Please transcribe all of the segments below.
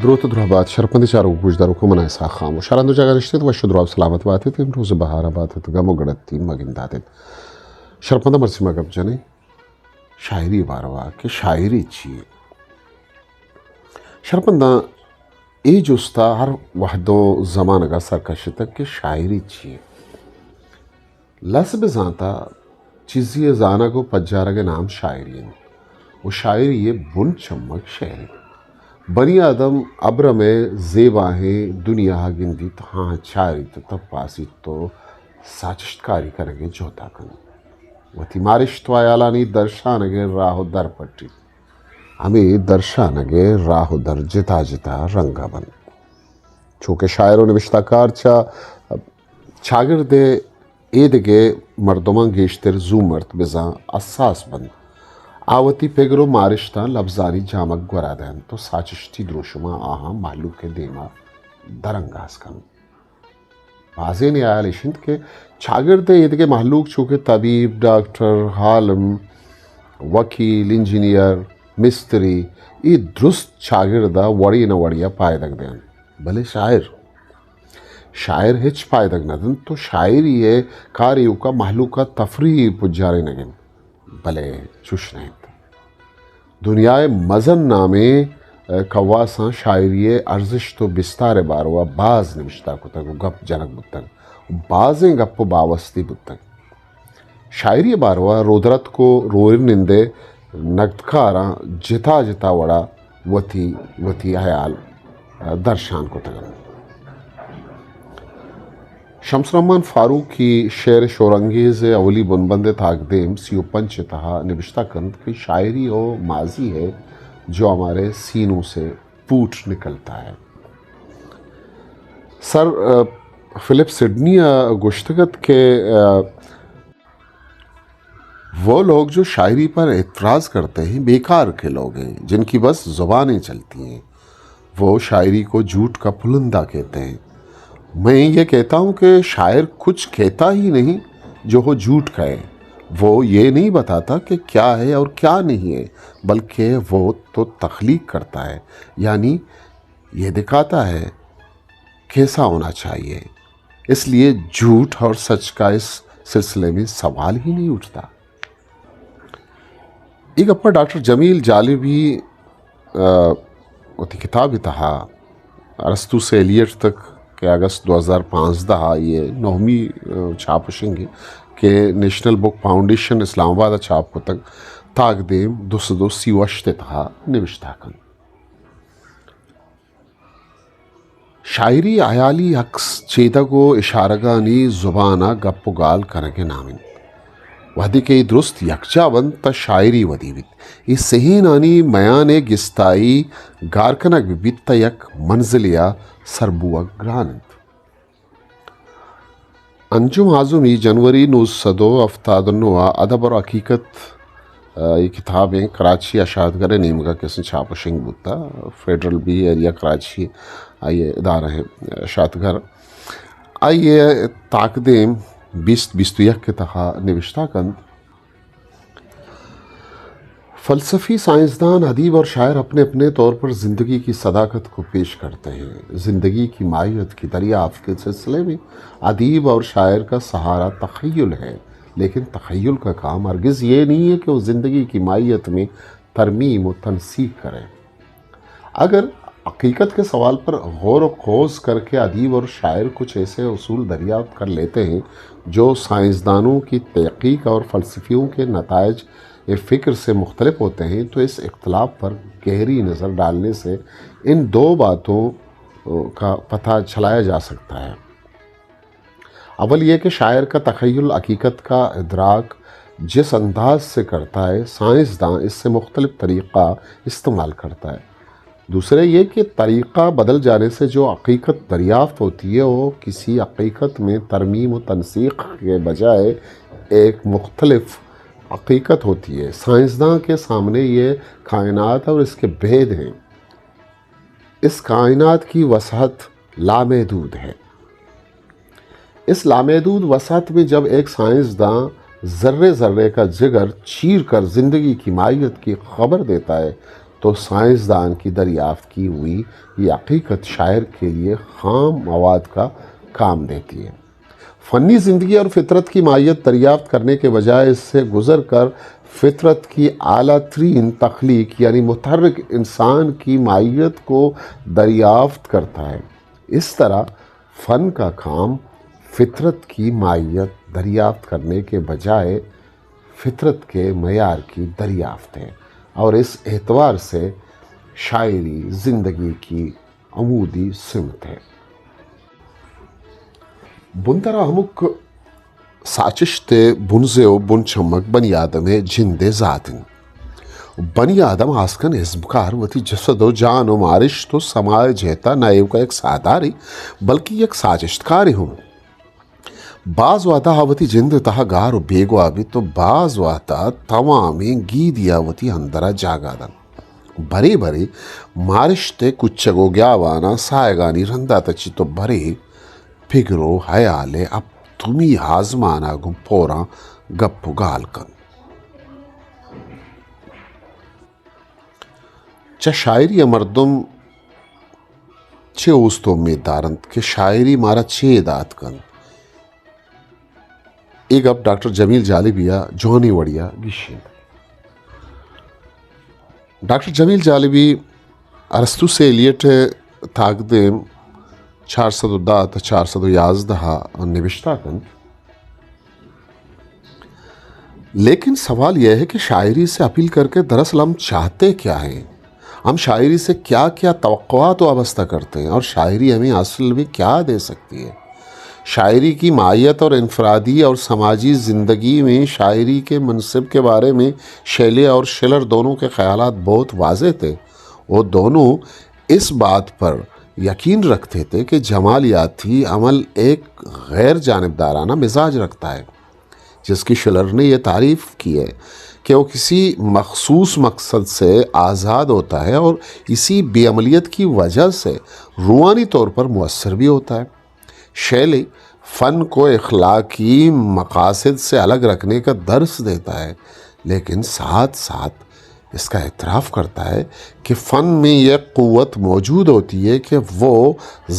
دروت ءُ دراہ بات شرپندیں چاروک ءُ گوشداروکاں، من اسحاق خاموش۔ ہر ہند ءُ جاگہ نشتگ ات، وش ءُ دراہ ءُ سلامت بات ات، امروز ءِ بہار ءَ بات ات، گم ءُ گڑتی مہ گندات ات۔ شرپنداں مرچی ما گپ جنیں شاعری ءِ باروا کہ شاعری چی اے؟ شرپنداں اے جست ءَ ہر وہد ءُ زمانگ ءَ سر کشتگ کہ شاعری چی اے؟ لس بزانت ءَ چیزے ءِ زانگ ءُ پجارگ ءِ نام شاعری انت ءُ شاعری ءِ بن چمگ شعر انت۔ بنی آدم ابرم ءِ زیباہیں دنیا ءَ گندیت، ہاں چاریت ءُ تپاسیت ءُ ساچشتکاری کنگ ءِ جہد ءَ کنت۔ وتی مارشت ءُ ہیالانی درشانگ ءِ راہ ءُ در پٹیت۔ ہمے درشانگ ءِ راہ ءُ در جتا جتا رنگ ءَ بنت۔ چو کہ شاعر ءُ نبشتہ کار چہ چاگرد ءِ ایدگہ مردماں گیشتر زومرت، بزاں حساس بنت۔ آ وتی پگر ءُ مارشتاں لبزانی جامگ گورا دئینت ءُ ساچشتی دروشماں آہاں مہلوک ءِ دیما درانگاز کنت۔ بازینے ءِ ہیال ایش انت کہ چاگرد ءِ ایدگہ مہلوک چو کہ طبیب، ڈاکٹر، عالم، وکیل، انجینئر، مستری، اے درست چاگرد ءَ وڑے نہ وڑے ءَ پائدگ دئینت، بلے شاعر، شاعر ہچ پائدگ نہ دنت ءُ شاعری ءِ کار ایوک ءَ مہلوک ءَ تفریح پجارینگ انت، بلے چوش نہ انت۔ دنیا ءِ مزن نامیں، ءَ، کواساں شاعری ءِ ارزشت ءُ بستار ءِ باروا باز نبشتہ کتگ ءُ گپ جنگ بوتگ ءُ بازیں گپ ءُ باوستی بوتگ۔ شاعری ءِ باروا رودرتک ءُ روئرنند ءِ نگدکاراں جتا جتا وڑا وتی وتی ہیال، ءَ، درشان کتگ انت۔ شمس الرحمن فاروقی شعر شورانگیز ءِ اولی بنبند ءِ تاکدیم سی ءُ پنچ ءِ تہا نبشتہ کنت کہ شاعری وہ ماضی ہے جو ہمارے سینوں سے پھوٹ نکلتا ہے۔ سر، ءَ، فلپ سڈنی ءَ گوشتگ ات کہ، ءَ، وہ لوگ جو شاعری پر اعتراض کرتے ہیں، بیکار کے لوگ ہیں، جن کی بس زبانیں چلتی ہیں۔ وہ شاعری کو جھوٹ کا پلندہ کہتے ہیں۔ میں یہ کہتا ہوں کہ شاعر کچھ کہتا ہی نہیں جو وہ جھوٹ کہے۔ وہ یہ نہیں بتاتا کہ کیا ہے اور کیا نہیں ہے، بلکہ وہ تو تخلیق کرتا ہے، یعنی یہ دکھاتا ہے کیسا ہونا چاہیے۔ اس لیے جھوٹ اور سچ کا اس سلسلے میں سوال ہی نہیں اٹھتا۔ اے گپ ءَ ڈاکٹر جمیل جالبی، ءَ، وتی کتاب ءِ تہا ارسطو سے ایلیٹ تک کہ اگست دو ہزار پانزدہ ءَ یہ نہمی، ءَ، چھاپ ءُ شنگ کہ نیشنل بک فاؤنڈیشن اسلام آباد ءَ چھاپ کتگ، تاکدیم دو سد ءُ سی ءُ ہشت ءِ تہا نبشتہ کنت۔ شاعری ہیالی عکس چیدگ ءُ اشارگانی زبان ءَ گپ ءُ گال کنگ ءِ نام انت۔ وہدے کہ اے درست یکجاہ بنت تہ شاعری ودی بیت۔ اے سہینانی میان ءَ گستائی گار کنگ بہ بیت تہ یک منزلے ءَ سر بوگ گران انت۔ انجم اعظمی جنوری نو سد ءُ ہفتاد ءُ نو ءَ ادب اور حقیقت، ءَ، اے کتابیں کراچی ءَ اشاعتگر ءِ نیمگ ءَ کسیں چھاپ ءُ شنگ بوتا، فیڈرل بی ایریا کراچی ءِ آئی ءِ ادارہ ایں اشاعتگر۔ آئی ءِ تاکدیم بیست بیست ءُ یک ءِ تہا نبشتہ کنت۔ فلسفی، سائنسدان، ادیب اور شاعر اپنے اپنے طور پر زندگی کی صداقت کو پیش کرتے ہیں۔ زندگی کی ماہیت کی دریافت کے سلسلے میں ادیب اور شاعر کا سہارا تخیل ہے، لیکن تخیل کا کام ہرگز یہ نہیں ہے کہ وہ زندگی کی ماہیت میں ترمیم و تنسیخ کرے۔ اگر حقیقت کے سوال پر غور و خوض کر کے ادیب اور شاعر کچھ ایسے اصول دریافت کر لیتے ہیں جو سائنسدانوں کی تحقیق اور فلسفیوں کے نتائج فکر سے مختلف ہوتے ہیں، تو اس اختلاف پر گہری نظر ڈالنے سے ان دو باتوں کا پتہ چلایا جا سکتا ہے۔ اول یہ کہ شاعر کا تخیل حقیقت کا ادراک جس انداز سے کرتا ہے، سائنسداں اس سے مختلف طریقہ استعمال کرتا ہے۔ دوسرے یہ کہ طریقہ بدل جانے سے جو حقیقت دریافت ہوتی ہے، وہ کسی حقیقت میں ترمیم و تنسیخ کے بجائے ایک مختلف حقیقت ہوتی ہے۔ سائنسداں کے سامنے یہ کائنات اور اس کے بھید ہیں۔ اس کائنات کی وسعت لامحدود ہے۔ اس لامحدود وسعت میں جب ایک سائنسداں ذرے ذرے کا جگر چیر کر زندگی کی ماہیت کی خبر دیتا ہے، تو سائنسدان کی دریافت کی ہوئی یہ حقیقت شاعر کے لیے خام مواد کا کام دیتی ہے۔ فنی زندگی اور فطرت کی ماہیت دریافت کرنے کے بجائے اس سے گزر کر فطرت کی اعلیٰ ترین تخلیق یعنی متحرک انسان کی ماہیت کو دریافت کرتا ہے۔ اس طرح فن کا کام فطرت کی ماہیت دریافت کرنے کے بجائے فطرت کے معیار کی دریافت ہے اور اس اعتبار سے شاعری زندگی کی عمودی سمت ہے۔ بندرا ہمک ساچشت ء بنزے و بن چمک بنی آدم ء جند ء ذات انت۔ بنی آدم آسکن ازمکار وتی جسد و جان و مارشت و سما ء جہتا نہ ایوکا یک ساہدارے، بلکہ یک ساچشتکارے ہم۔ باز وہدا آ وتی جند ء تہا گار و بیگواہ بیت و باز وہدا توامیں گیدی ء وتی اندرا جاگہ دنت۔ برے برے مارشت ء کچگ و گیاواناں ساہگانی رندا تچیت و برے پگر و ہیال ء اپتمی آزمانا گوں پوراں گپ و گال کنت۔ چہ شاعری ء مردم چے اوست و امید دارنت کہ شاعری مارا چے دات کنت؟ اے گپ ڈاکٹر جمیل جالبی ء جوانیں وڑی ء گیشینت۔ ڈاکٹر جمیل جالبی ارسطو سے ایلیٹ ء تاکدیم چار سد و دہ تا چار سد و یازدہ ء نبشتہ کنت۔ لیکن سوال یہ ہے کہ شاعری سے اپیل کر کے دراصل ہم چاہتے کیا ہیں؟ ہم شاعری سے کیا کیا توقعات وابستہ کرتے ہیں اور شاعری ہمیں اصل میں کیا دے سکتی ہے؟ شاعری کی ماہیت اور انفرادی اور سماجی زندگی میں شاعری کے منصب کے بارے میں شیلے اور شلر دونوں کے خیالات بہت واضح تھے۔ وہ دونوں اس بات پر یقین رکھتے تھے کہ جمالیاتی عمل ایک غیر جانبدارانہ مزاج رکھتا ہے، جس کی شلر نے یہ تعریف کی ہے کہ وہ کسی مخصوص مقصد سے آزاد ہوتا ہے اور اسی بے عملیت کی وجہ سے روحانی طور پر مؤثر بھی ہوتا ہے۔ شیلے فن کو اخلاقی مقاصد سے الگ رکھنے کا درس دیتا ہے، لیکن ساتھ ساتھ اس کا اعتراف کرتا ہے کہ فن میں یہ قوت موجود ہوتی ہے کہ وہ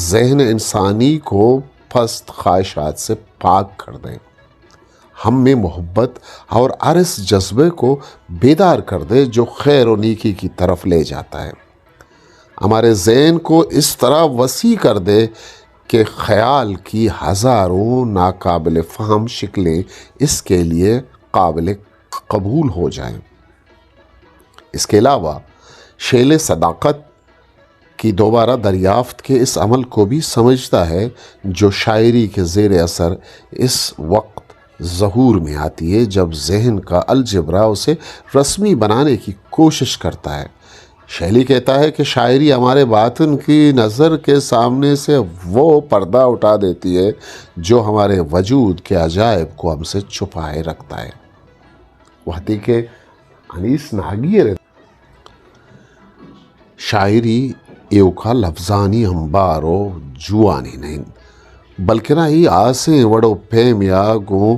ذہن انسانی کو پست خواہشات سے پاک کر دے، ہم میں محبت اور ارس جذبے کو بیدار کر دے جو خیر و نیکی کی طرف لے جاتا ہے، ہمارے ذہن کو اس طرح وسیع کر دے کہ خیال کی ہزاروں ناقابل فہم شکلیں اس کے لیے قابل قبول ہو جائیں۔ اس کے علاوہ شیلے صداقت کی دوبارہ دریافت کے اس عمل کو بھی سمجھتا ہے جو شاعری کے زیر اثر اس وقت ظہور میں آتی ہے، جب ذہن کا الجبرا اسے رسمی بنانے کی کوشش کرتا ہے۔ شیلے کہتا ہے کہ شاعری ہمارے باطن کی نظر کے سامنے سے وہ پردہ اٹھا دیتی ہے جو ہمارے وجود کے عجائب کو ہم سے چھپائے رکھتا ہے۔ وہدے کہ انیس ناگی ء شاعری ایوکا لفظانی امبار و جوانی نہ انت، بلکنا ای آسیں وڑ و پیم یا گوں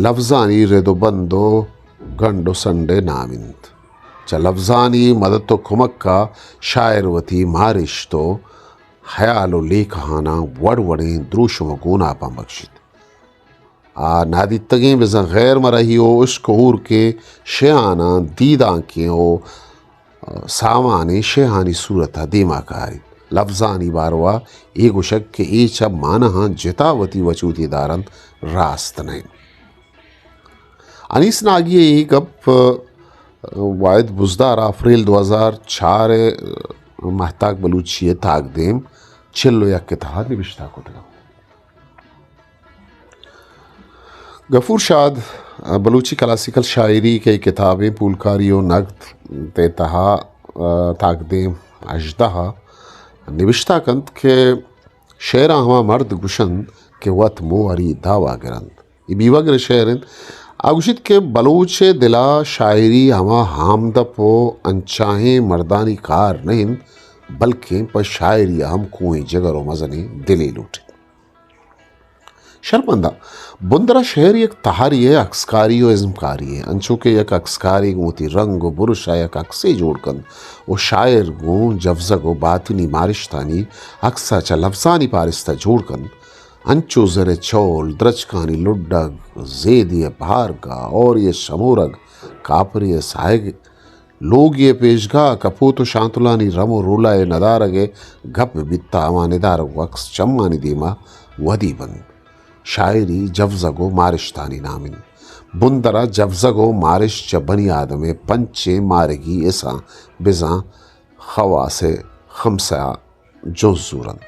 لفظانی رد و بند و گنڈ و سنڈ ء نام انت۔ چہ لفظانی مدد و کمکا شاعر وتی مارشت و خیال و لیکہاناں وڑ وڑیں دروشم و گوناپاں بخشیت۔ آ نادیتگیں بزاں غیر مرہی و اشک و ہورکیں شیاناں دیدانکیں و سامانیں شیہانی صورت ء دیما کاریت۔ لفظانی باروا اے گوشگ کہ اے چہ مانہاں جتا وتی وچوتی دارنت، راست نہ انت۔ انیس ناگی ء اے گپ واحد بزدار ء اپریل دو ہزار چار ء مہتاک بلوچی ء تاکدیم چل و یک ء تہا نبشتہ کتگ۔ غفور شاد بلوچی کلاسیکل شاعری کہ کتابیں پولکاری و نقد تے تہا تاکدیم ہژدہ ء نبشتہ کنت کہ شعراں ہما مرد گوشنت کہ وت موہری دعویٰ گرنت۔ اے بیوگر شعر انت۔ آ گوشیت کہ بلوچ ء دلا شاعری ہما ہامدپ و انچاہیں مردانی کار نہ انت، بلکیں پہ شاعری ء ہم کوہیں جگر و مزنیں دلے لوٹیت۔ شرمندہ۔ بندرا شعر یک تہاری ءِ عکسکاری و ازمکاری ءِ، انچو کہ یک عکسکارے گوں وتی رنگ و برش ءَ یک عکسے جوڑ کنت و شاعر گوں جوزگ و باطنی مارشتانی عکس ءَ چہ لبزانی پارست ءَ جوڑ کنت، انچو زر ءِ چول، درچکانی لڈگ، زیدے ءِ بہارگاہ، ہوری ءِ شمورگ، کاپرے ءِ ساہگ، لوگے ءِ پیشگاہ، کپوت و شانتلانی رم و رولا ءِ ندارگ ءِ گپ بیت، ہما ندارگ و عکس چمانی دیما ودی بنت۔ شاعری جوزگ و مارشتانی نام انت۔ بندرا جوزگ و مارشت چہ بنی آدم ءِ پنچیں مارگی حساں بزاں خواص خمسہ جنز زورنت۔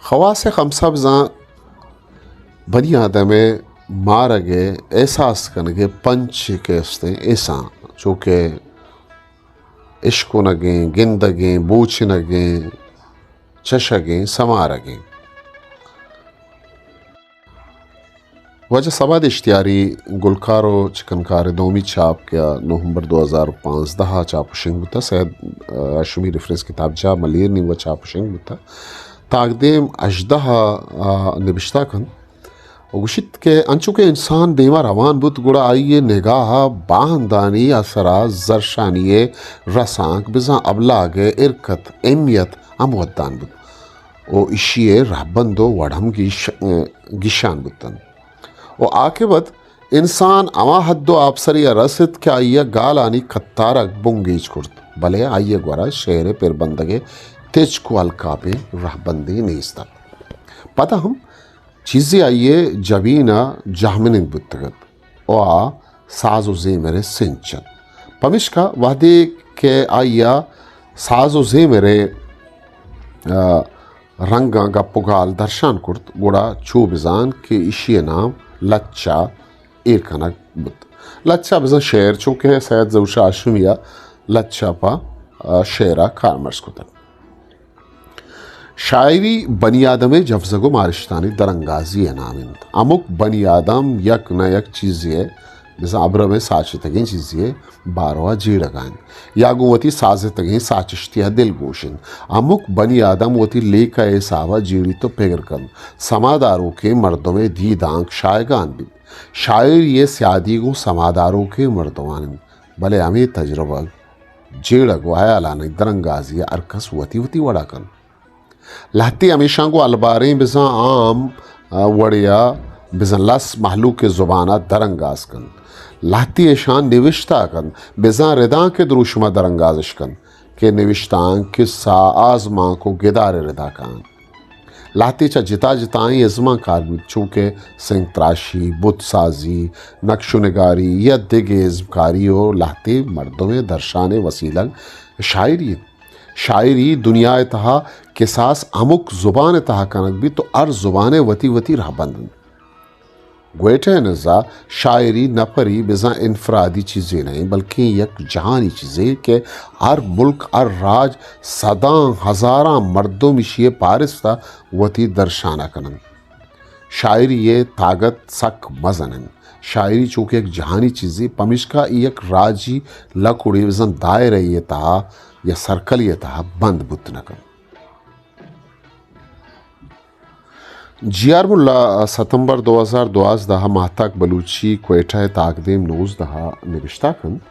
خواص خمسہ بزاں بنی آدم ءِ مارگ ءِ احساس کنگ ءِ پنچ کہ استیں حساں، چو کہ اشکنگیں، گندگیں، بوچنگیں، چشگیں، سمارگیں۔ واجہ صبا دشتیاری گلکار و چکنکار ءِ دومی چاپ کہ آ نومبر دو ہزار و پانزدہ ءَ چاپ و شنگ بوتہ، سید، آ، ہاشمی ریفرنس کتابجاہ ملیر نیمگ ءَ چاپ و شنگ بوتہ۔ تاکدیم ہژدہ ءَ، آ، نبشتہ کنت و گوشیت کہ انچو کہ انسان دیما روان بوت، گڑا آئی ءِ نگاہ ءَ باہندانی اثر ءَ زرشانی ءِ رسانک، بزاں ابلاگ ءِ حرکت، اہمیت ہم ودان بوت و ایشی ءِ رہبند و وڑ ہم گیش-، گیشان بوتنت و عاقبت انسان ہما حد و آپسرے ءَ رست کہ آئی ءَ گالانی کتارگ بنگیج کرت، بلے آئی ءِ گورا شعر ءِ پربندگ ءِ تچک و الکاپیں رہبندے نیست ات۔ پدا ہم چیزے آئی ءِ جبین ءَ جہمنند بوتگ ات و آ ساز و زیمر ءِ سنچ ات۔ پمیشکا وہدے کہ آئی ءَ ساز و زیمر ءِ، آ، رنگاں گپ و گال درشان کرت، گڑا چو بزان کہ ایشی ءِ نام لچہ ایر کنگ بوت۔ لچہ بزاں شعر، چونکہ سید ظہور شاہ ہاشمی ءَ لچہ پہ، آ، شعر ءَ کارمرز کتگ۔ شاعری بنی آدم ءِ جوزگ و مارشتانی درانگازی ءِ نام انت۔ ہمک بنی آدم یک نہ یک چیزے ءِ، بزاں ابرم ءِ ساچتگیں چیزے ءِ باروا جیڑگا انت یا گوں وتی سازتگیں ساچشتے ءَ دلگوش انت۔ ہمک بنی آدم وتی لیکہ ءِ حساب ءَ جیڑیت و پگر کنت۔ سماداروکیں مردم ءِ دیدانک شاہگان بیت۔ شاعری ءِ سیادی گوں سماداروکیں مردمان انت، بلے ہمے تجربگ، جیڑگ و ہیالانی درانگازی ءَ ہرکس وتی وتی وڑا کنت۔ لہتے ہمیشاں گوں الباریں بزاں عام، آ، وڑے ءَ بزاں لس مہلوک ءِ زبان ءَ درانگاز کنت۔ لہتے اشاں نوشتہ کنت، بزاں ردانک ءِ دروشم ءَ درانگازش کنت کہ نوشتانک، کسہ، آزمانک و گدار ءِ ردا کاینت۔ لہتے چہ جتا جتائیں ازماں کار بیت، چو کہ سنگ تراشی، بت سازی، نقش و نگاری یا دگہ ازمکاری و لہتے مردم ءِ درشان ءِ وسیلگ شاعری انت۔ شاعری دنیا ءِ تہا کساس ہمک زبان ءِ تہا کنگ بیت و ہر زبان ءِ وتی وتی رہبند انت۔ گوئٹہ ءِ نزا شاعری نپری بزاں انفرادی چیزے نہ انت، بلکیں یک جہانی چیزے کہ ہر ملک، ہر راج، سداں ہزاراں مردم ایشی ءِ پارست ءَ وتی درشان ءَ کن انت۔ شاعری ءِ تاگت سک مزن انت۔ شاعری چونکہ یک جہانی چیزے، پمیشکا اے یک راجی لکوڑے بزاں دائرہ ءِ تہا یا سرکلے ءِ تہا بند بوت نہ کنت۔ جی آر ملا، ستمبر دو ہزار دوازدہ، ماہتاک بلوچی، کوئٹہ ءِ تاکدیم نوزدہ ءَ نبشتہ کنت،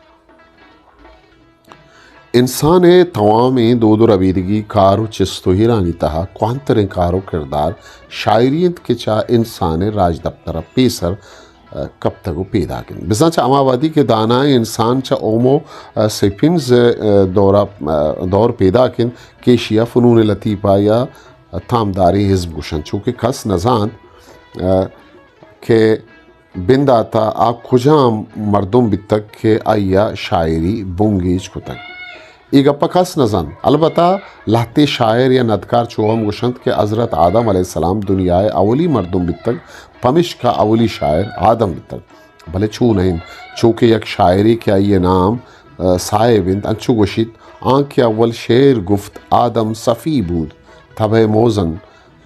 انسان ءِ توامیں دود و ربیدگی کار و چست و ایرانی تہا کوہنتریں کار و کردار شاعری انت کہ چہ انسان ءِ راجدپتر ءَ پیسر کپتگ و پیداک انت۔ بزاں چہ ہما وہدی کہ دانائیں انسان چہ ہومو سیپینز دور ءَ، دور پیداک انت کہ ایشی ءَ فنون لطیفہ یا تامداریں ازم گوشنت، چو کہ کس نزانت کہ بندات ءَ آ کجام مردم بیتگ کہ آئی ءَ شاعری بنگیج کتگ۔ اے گپ ءَ کس نہ زانت۔ البتہ لہتے شاعر یا ندکار چو ہم گوشنت کہ حضرت آدم علیہ السلام دنیا ءِ اولی مردم بیتگ، پمشکا اولی شاعر آدم بیتگ۔ بلے چو نہ انت، چو کہ یک شاعرے کہ آئی ءِ نام، آ، صاحب انت، انچو گوشیت، آنکہ اول شعر گفت آدم صفی بود، طبع موزن،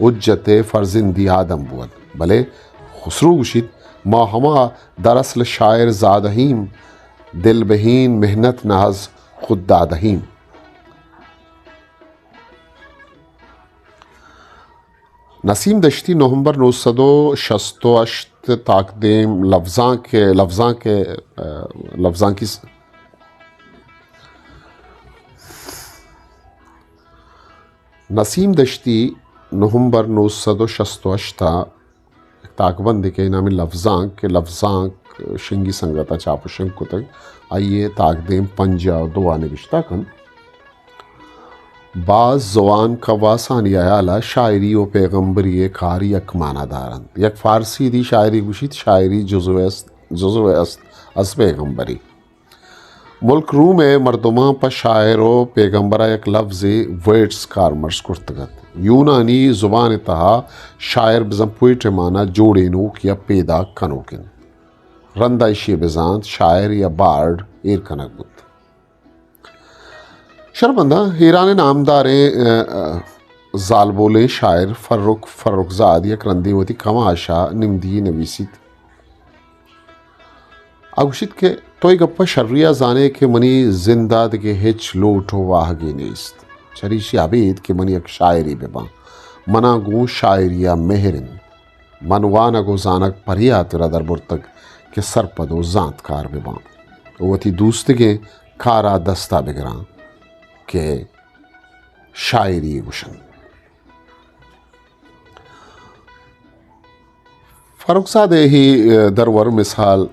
حجت فرزندی آدم بود۔ بلے خسرو گوشیت، ما ہما در اصل شاعر زادہیم، دل بہین محنت نہ از خود دادہیم۔ نسیم دشتی نومبر نو سد و شست و ہشت تاکدیم لفظانک، لفظانک، لفظانکی س-، نسیم دشتی نومبر نو سد و شست و ہشت ءَ تاکبندے کہ نامی لفظانک، کہ لفظانک شنگی سنگت ءَ چاپ و شنگ کتگ، آئی ءِ تاکدیم پنجاہ و دو ءَ نبشتہ کنت۔ باز زوان کواسانی ہیال ءَ شاعری و پیغمبری ءِ کار یک مانا دار انت۔ یک فارسی دی شاعری گوشیت، شاعری جزوے است، جزوے است از پیغمبری۔ ملک روم ءِ مردماں پہ شاعر و پیغمبر ءَ یک لفظے ویٹس کارمرز کرتگ ات۔ یونانی زبان ءِ تہا شاعر بزاں پوئٹ ءِ مانا جوڑینوک یا پیداک کنوک انت۔ رندا ایشی ءِ بزانت شاعر یا بارڈ ایر کنگ بوت۔ شرمنداں ایران ءِ نامداریں، ءَ، ءَ، زالبولیں شاعر فرخ، فرخ زاد یک رندے وتی کماش ءَ نمدی نویسیت۔ آ گوشیت کہ تو اے گپ ءَ شری ءَ زانے کہ منی زند ءَ دگہ ہچ لوٹ و واہگے نیست۔ چریشی ابید کہ من یک شاعرے بہ باں۔ منا گوں شاعری ءَ مہر انت۔ من وانگ و زانگ پرے ہاترا در برتگ کہ سرپد و زانتکار بہ باں و وتی دوستگیں کارا دستا بگراں کہ شاعری گوشنت۔ فرخ زاد ءِ اے درور مثال،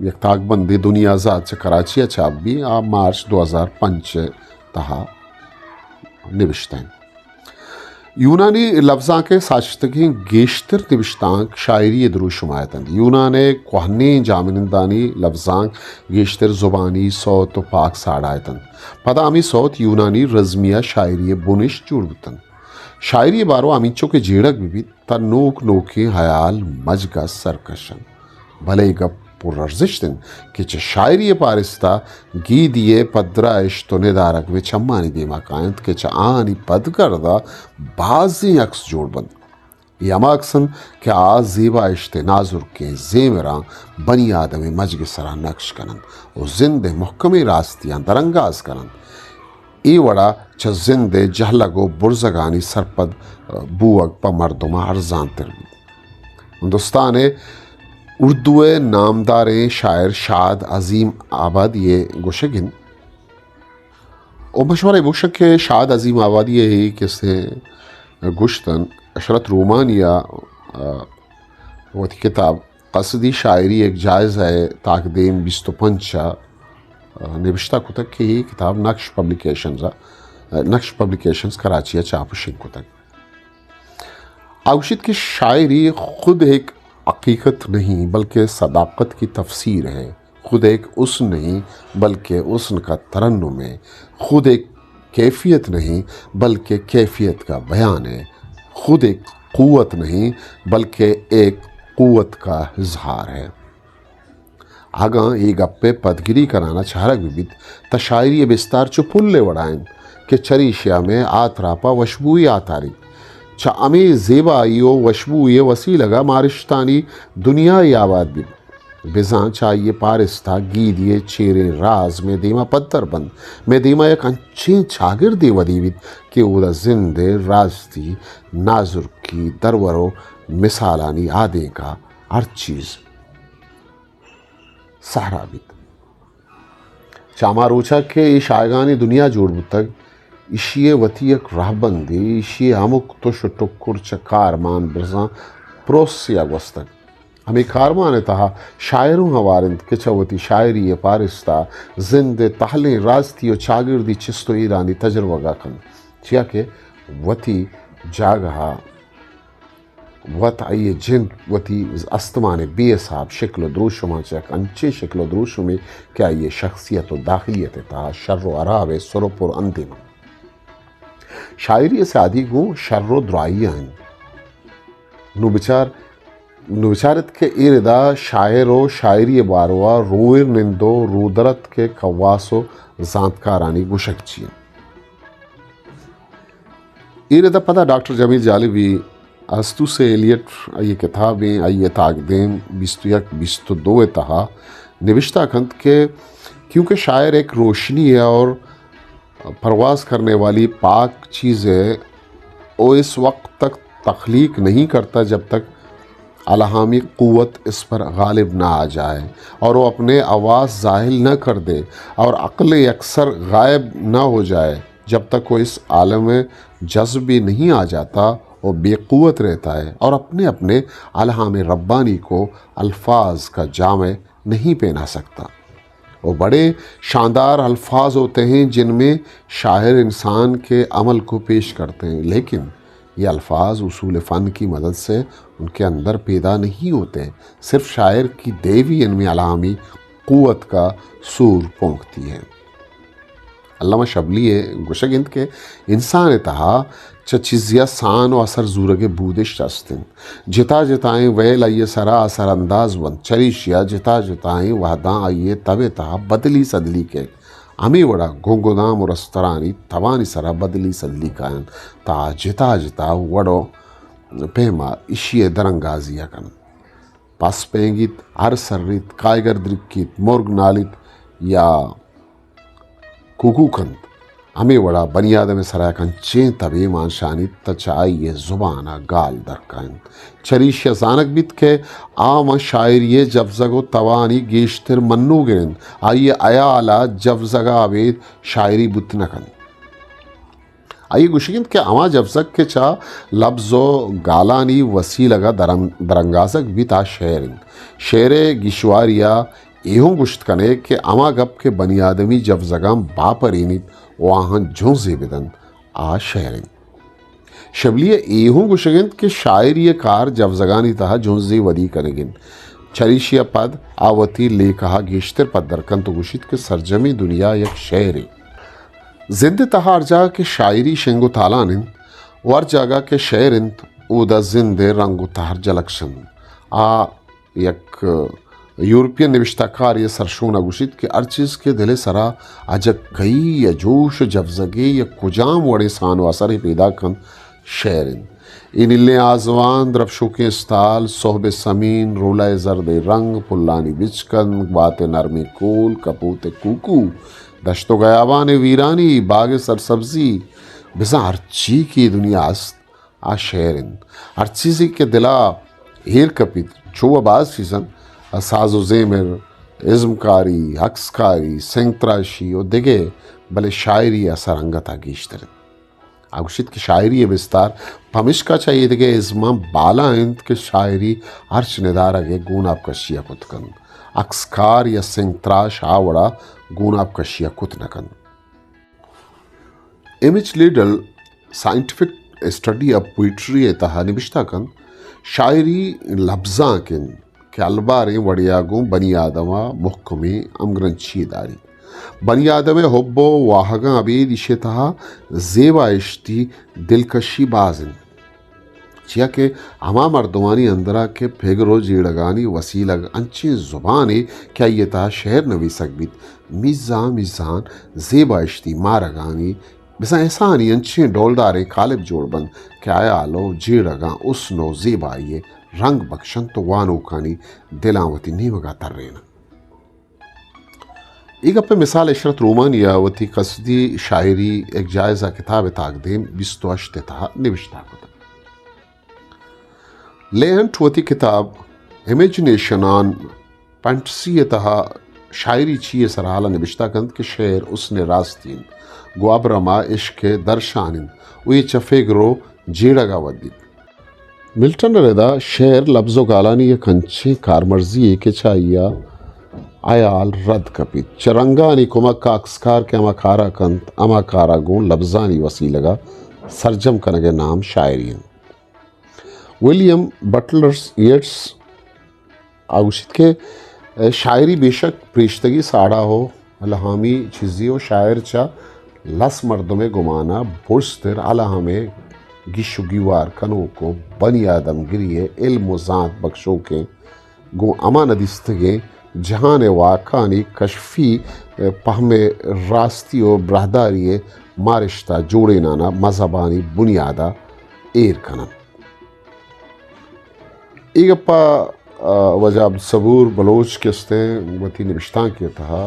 یک تاکبندے دنیا زاد چہ کراچی ءَ چاپ بی، آ مارچ دو ہزار پنچ ءِ تہا نبشتہ انت۔ یونانی لبزانک ءِ ساچتگیں گیشتر نبشتانک شاعری ءِ دروشم ءَ اتنت۔ یونان ءِ کوہنیں جاہمنندانی لبزانک گیشتر زبانی سوت و پاک ساڑا اتنت۔ پدا ہمے سوت یونانی رزمی ءَ شاعری ءِ بنشت جوڑ بوتنت۔ شاعری ءِ باروا ہمینچو کہ جیڑگ بہ بیت، تاں نوک نوکیں ہیال مجگ ءَ سر کش انت۔ بلے اے گپ پرارزشت انت کہ چہ شاعری ءِ پارستا گیدی ءِ پدرائشت و ندارگ مئے چمانی دیما کاینت کہ چہ آہانی پدگرد ءَ بازیں عکس جوڑ بنت۔ اے ہما عکس انت کہ آ زیبائشت ءِ نازرکیں زیمراں بنی آدم ءِ مجگ ءِ سرا نکش کننت و زند ءِ مہکمیں راستیاں درانگاز کننت۔ اے وڑا چہ زند ءِ جہلگ و برزگانی سرپد بوگ پہ مردماں ارزانتر بیت۔ ہندوستان ءِ اردو ءِ نامداریں شاعر شاد عظیم آبادی ءِ گوشگ انت۔ و مشورہ بوشگ کہ شاد عظیم آبادی ءِ اے کسے گوشتن عشرت رومانی ءَ، آ، وتی کتاب قصدی شاعری ایک جائزہ ءِ تاکدیم بیست و پنچ ءَ، آ، نبشتہ کتگ کہ اے کتاب نقش پبلیکیشنز ءَ، آ، نقش پبلیکیشنز کراچی ءَ چاپ و شنگ کتگ۔ آ گوشیت کہ شاعری خود ایک حقیقت نہیں بلکہ صداقت کی تفسیر ہے، خود ایک حسن نہیں بلکہ حسن کا ترنم ہے، خود ایک کیفیت نہیں بلکہ کیفیت کا بیان ہے، خود ایک قوت نہیں بلکہ ایک قوت کا اظہار ہے۔ اگاں اے گپ ءِ پدگری کنان ءَ چارگ بہ بیت، تہ شاعری ءِ بستار چو پل ءِ وڑا انت کہ چریشی ءَ مئے آتراپ ءَ وشبوئی آتاری۔ چہ ہمے زیبائی و وشبوئی ءِ وسیلگ ءَ مارشتانی دنیاے آباد بیت۔ بزاں چہ آئی ءِ پارستا گیدی ءِ چیریں راز مئے دیما پدر بنت۔ مئے دیما یک انچیں چاگردے ودی بیت کہ اودا زند ءِ راستی، نازرکی، درور و مثالانی آدینک ءَ ہر چیز سہرا بیت۔ چہ ہما روچا کہ اے شاہگانی دنیا جوڑ بوتگ، ایشی ءِ وتی یک رہبندے، ایشی ءِ ہمک تش و ٹکر چہ کارمان برزاں پروسے ءَ گوستگ۔ ہمے کارمان ءِ تہا شاعر اوں ہوار انت کہ چہ وتی شاعری ءِ پارستا زند ءِ تہلیں راستی و چاگردی چست و ایرانی تجربگ ءَ کنت، چیا کہ وتی جاگہ ءَ وت آئی ءِ جند وتی استمان ءِ بے حساب شکل و دروشماں چہ یک انچیں شکل و دروشمے کہ آئی ءِ شخصیت و داخلیت ءِ تہا شر و ہراب ءِ سر و پر اندیم انت۔ شاعری ءِ سیادی گوں شر و دراہی ءَ انت۔ نوں بچار، نوں بچار ات کہ اے ردا شاعر و شاعری ءِ باروا روئر نند و رودرتک ءِ کواس و زانتکارانی گوشگ چی انت۔ اے ردا پدا ڈاکٹر جمیل جالبی، استوس ایلیٹ، آئی ءِ کتابیں، آئی ءِ تاکدیم بیست و یک بیست و دو ءِ تہا نبشتہ کنت کہ کیونکہ شاعر ایک روشنی ہے اور پرواز کرنے والی پاک چیز ہے، وہ اس وقت تک تخلیق نہیں کرتا جب تک الہامی قوت اس پر غالب نہ آ جائے اور وہ اپنے حواس زاحل نہ کر دے اور عقل اکثر غائب نہ ہو جائے۔ جب تک وہ اس عالم جذب میں نہیں آ جاتا، وہ بے قوت رہتا ہے اور اپنے اپنے الہام ربانی کو الفاظ کا جامع نہیں پہنا سکتا۔ وہ بڑے شاندار الفاظ ہوتے ہیں جن میں شاعر انسان کے عمل کو پیش کرتے ہیں، لیکن یہ الفاظ اصول فن کی مدد سے ان کے اندر پیدا نہیں ہوتے، صرف شاعر کی دیوی ان میں الہامی قوت کا سور پونکتی ہے۔ علامہ شبلی ء گوشگ انت کہ انسان ء تہا چہ چیزے ء سان و اثر زورگ ء بودشت است انت۔ جتا جتائیں ویل آئی ء سرا اثر انداز بنت، چریشی ء جتا جتائیں وہداں آئی ء تب ء تہا بدلی سدلی کیت۔ ہمے وڑا گنگدام و رسترانی تبانی سرا بدلی سدلی کاینت، تا جتا جتا وڑ و پیما ایشی ء درانگازی ء کنت۔ پس پینگیت، ہر سریت، کائیگر درکیت، مرگ نالیت یا کوکو کنت۔ ہمے وڑا بنی آدم ء سرا یک انچیں تبے مان شانیت تہ چہ آئی ء زبان ء گال در کاینت۔ چریشی ء زانگ بیت کہ آ ماں شاعری ء جبزگ و توانی گیشتر منوگر انت۔ آئی ء ہیال ء جبزگ ء ابید شاعری بوت نہ کنت۔ آئی ء گوشگ انت کہ ہما جبزگ کہ چہ لبز و گالانی وسیلگ ء درم-، درانگازگ بیت، آ شعر انت۔ شعر ء گیشواری ء اے ہوں گوشت کنے کہ ہما گپ کہ بنی آدمی جبزگاں باپرینیت و آہاں جنزے بدنت، آ شعر انت۔ شبلی ء اے ہوں گوشگ انت کہ شاعری ء کار جبزگانی تہا جنزے ودی کنگ انت۔ چریشی ء پد آ وتی لیکہ ء گیشتر پدر کنت و گوشیت کہ سرجمیں دنیا یک شعرے۔ زند ء تہا ہر جاگہ کہ شاعری شنگ و تالان انت و ہر جاگہ کہ شعر انت، اودا زند ء رنگ و تہر جلک شنت۔ آ یک یورپین نبشتہ کارے ء سرشون ء گوشیت کہ ہر چیز کہ دل ء سرا اجکئی یا جوش ء جبزگے یا کجام وڑیں سان و اثرے پیداک کنت، شعر انت۔ اے نیلیں آزمان، درپشوکیں استال، سہب ء سمین، رولہ ء زردیں رنگ، پلانی بچکند، گوات ء نرمیں کول، کپوت ء کوکو، دشت و گیابان ء ویرانی، باگ ء سرسبزی، بزاں ہرچی کہ اے دنیا است، آ شعر انت۔ ہر چیزے کہ دلا ایر کپیت، چو و باز چیز انت، ساز و زیمر، ازمکاری، عکسکاری، سنگ تراشی و دگہ، بلے شاعری ء اثر انگت ء گیشتر انت۔ آ گوشیت کہ شاعری ء بستار پمشکا چہ ایدگہ ازماں بالا انت کہ شاعری ہرچ ندارگ ء گوناپ کشی ء کت کنت۔ عکسکار یا سنگ تراش آ وڑا گوناپ کشی ء کت نہ کنت۔ ایمچ لیڈل سائنٹیفک اسٹڈی آف پوئٹری ء تہا نبشتہ کنت، شاعری لبزانک انت کہ الباریں وڑے ء گوں بنی آدم ء مھکمیں ہمگرنچی داریت۔ بنی آدم ء حب و واہگاں ابید ایشی ء تہا زیبائشتی دلکشی باز انت۔ چیا کہ ہما مردمانی اندرا کہ پگر و جیڑگانی وسیلگ انچیں زبانے کہ آئی ء تہا شعر نویسگ بیت، میزان میزان زیبائشتی مارگانی بزاں احسانی انچیں ڈولداریں کالب جوڑ بنت کہ ہیال و جیڑگاں حسن و زیبائی ء رنگ بکشنت و وانوکانی دلاں وتی نیمگا تریننت۔ اے گپ ء مثال عشرت رومانی ء وتی قصدی شاعری یک جائزہ کتاب ء تاکدیم بیست و ہشت ء تہا نبشتہ کتگ۔ لیہنٹ وتی کتاب امیجنیشن آن پینٹسی ء تہا شاعری چی ء سرحال ء نبشتہ کنت کہ شعر حسن ء راستی انت، گوں ابرم ء عشق ء درشان انت و اے چہ فگر و جیڑگ ء ودیت۔ ملٹن ء ردا شعر لبز و گالانی یک انچیں کارمرزی یے کہ چہ آئی ء ہیال رد کپیت۔ چہ رنگانی کمک ء عکسکار کہ ہما کار ء کنت، ہما کار ء گوں لبزانی وسیلگ ء سرجم کنگ ء نام شاعری انت۔ ولیم بٹلر ییٹس ء گوشیت کہ شاعری بے شک پریشتگی ساڑا ہو الہامی چیزی و شاعر چہ لس مردم ء گمان ء برزتر الہم ء گیش و گیوار کنوک و بنی آدم گری ء علم و زانت بکشوکیں گوں ہما ندیستگیں جہان ء واکانی کشفی پہم ء راستی و براہداری ء مارشت ء جوڑینان ء مذہبانی بنیاد ء ایر کننت۔ اے گپ ء، آ، واجہ عبدالصبور بلوچ کہ استیں وتی نبشتانکے ء تہا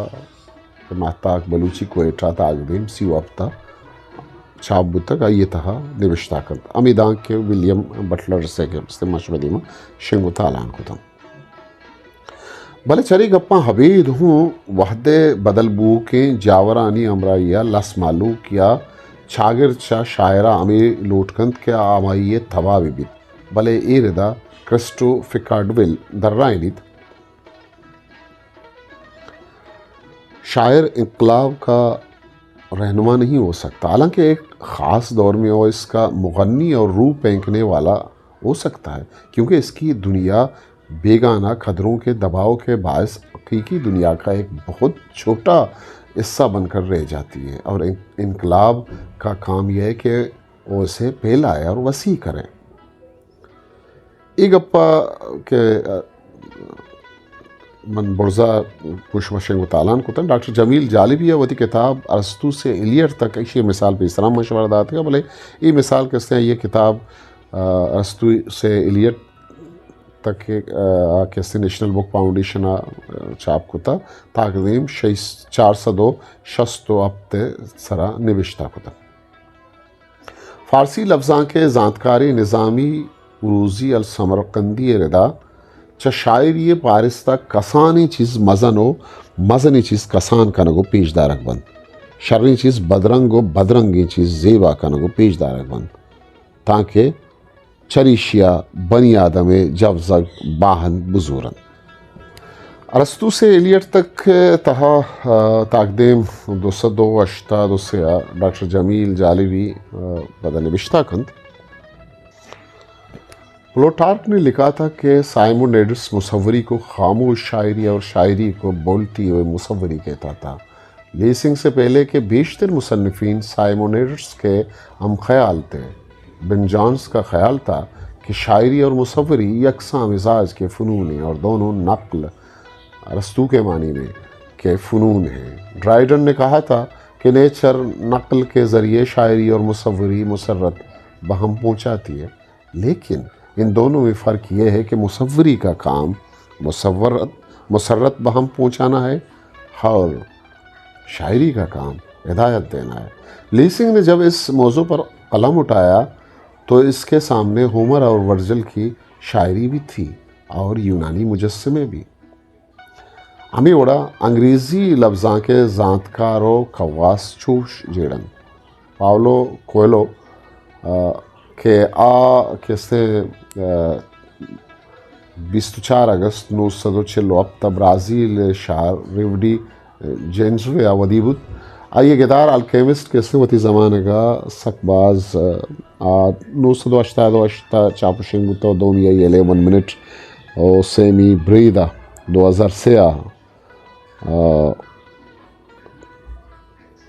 کہ ماہتاک بلوچی کوئٹہ تاکدیم سی و ہپت ء چاپ بوتگ، آئی ءِ تہا نبشتہ کنت۔ ہمے دانکہ ولیم بٹلر ءَ کہ استیں ما شمئے دیما شنگ و تالان کتنت۔ بلے چرے گپاں ابید ہوں وہد ءِ بدل بوؤکیں جاورانی ہمراہی ءَ لس مہلوک یا چاگرد چہ شاعر ءَ ہمے لوٹ کنت کہ آ ہمائی ءِ تباہ بہ بیت، بلے اے ردا کرسٹو فکارڈویل درائینیت، شاعر انقلاب کا رہنما نہیں ہو سکتا، حالانکہ ایک خاص دور میں وہ اس کا مغنی اور روح پھینکنے والا ہو سکتا ہے، کیونکہ اس کی دنیا بیگانہ قدروں کے دباؤ کے باعث حقیقی دنیا کا ایک بہت چھوٹا حصہ بن کر رہ جاتی ہے، اور ان-، انقلاب کا کام یہ ہے کہ وہ اسے پھیلائے اور وسیع کرے۔ اے گپ ءَ کہ من برزا گوش و شنگ و تالان کتن، ڈاکٹر جمیل جالبی ءَ وتی کتاب ارسطو سے ایلیٹ تک ایشی ءِ مثال پیسرا من شمارا داتگ، بلے اے مثال کہ استیں آئی ءِ کتاب، آ، ارسطو سے ایلیٹ تک کہ، آ، کہ استیں نیشنل بک فاؤنڈیشن ءَ، آ، چاپ کتا، تاکدیم شش، چار سد و شست و ہپت ءِ سرا نبشتہ کتا۔ فارسی لبزانک ءِ زانتکاریں نظامی عروضی السمرقندی ءِ ردا چہ شاعری ءِ پارست ءَ کسانیں چیز مزن و مزنیں چیز کسان کنگ و پیش دارگ بنت۔ شریں چیز بدرنگ و بدرنگیں چیز زیبا کنگ و پیش دارگ بنت، تانکہ چریشی ءَ بنی آدم ءِ جوزگ باہند بزورنت۔ ارسطو سے ایلیٹ تک تہا، آ، تاکدیم دو سد و ہشتاد و سے ءَ ڈاکٹر جمیل جالبی، آ، پدا نبشتہ کنت۔ پلوٹارک نے لکھا تھا کہ سائمونیڈس مصوری کو خاموش شاعری اور شاعری کو بولتی ہوئے مصوری کہتا تھا۔ لیسنگ سے پہلے کہ بیشتر مصنفین سائمونیڈس کے ہم خیال تھے، بن جانز کا خیال تھا کہ شاعری اور مصوری یکساں مزاج کے فنون ہیں اور دونوں نقل، ارسطو کے معنی میں، کے فنون ہیں۔ ڈرائیڈن نے کہا تھا کہ نیچر نقل کے ذریعے شاعری اور مصوری مسرت بہم پہنچاتی ہے، لیکن ان دونوں میں فرق یہ ہے کہ مصوری کا کام مصورت، مسرت بہم پہنچانا ہے اور شاعری کا کام ہدایت دینا ہے۔ لیسنگ نے جب اس موضوع پر قلم اٹھایا تو اس کے سامنے ہومر اور ورجل کی شاعری بھی تھی اور یونانی مجسمے بھی۔ ہمے وڑا انگریزی لبزانک ءِ زانتکار و کواس چوش جیڑ انت۔ پاولو کوئلو، آ، کہ آ کہ استیں، آ، بیست و چار اگست نو سد و چل و ہپت ءَ برازیل ءِ شہر ریو ڈی جینزوے ءَ ودی بوت۔ آئی ءِ گدار الکیمسٹ کہ استیں وتی زمانگ ءَ سک باز، آ، نو سد و ہشتاد و ہشت ءَ چاپ و شنگ بوت و دومی آئی الیون منٹ و سیمی بریدا دو ہزار سے ءَ، آ،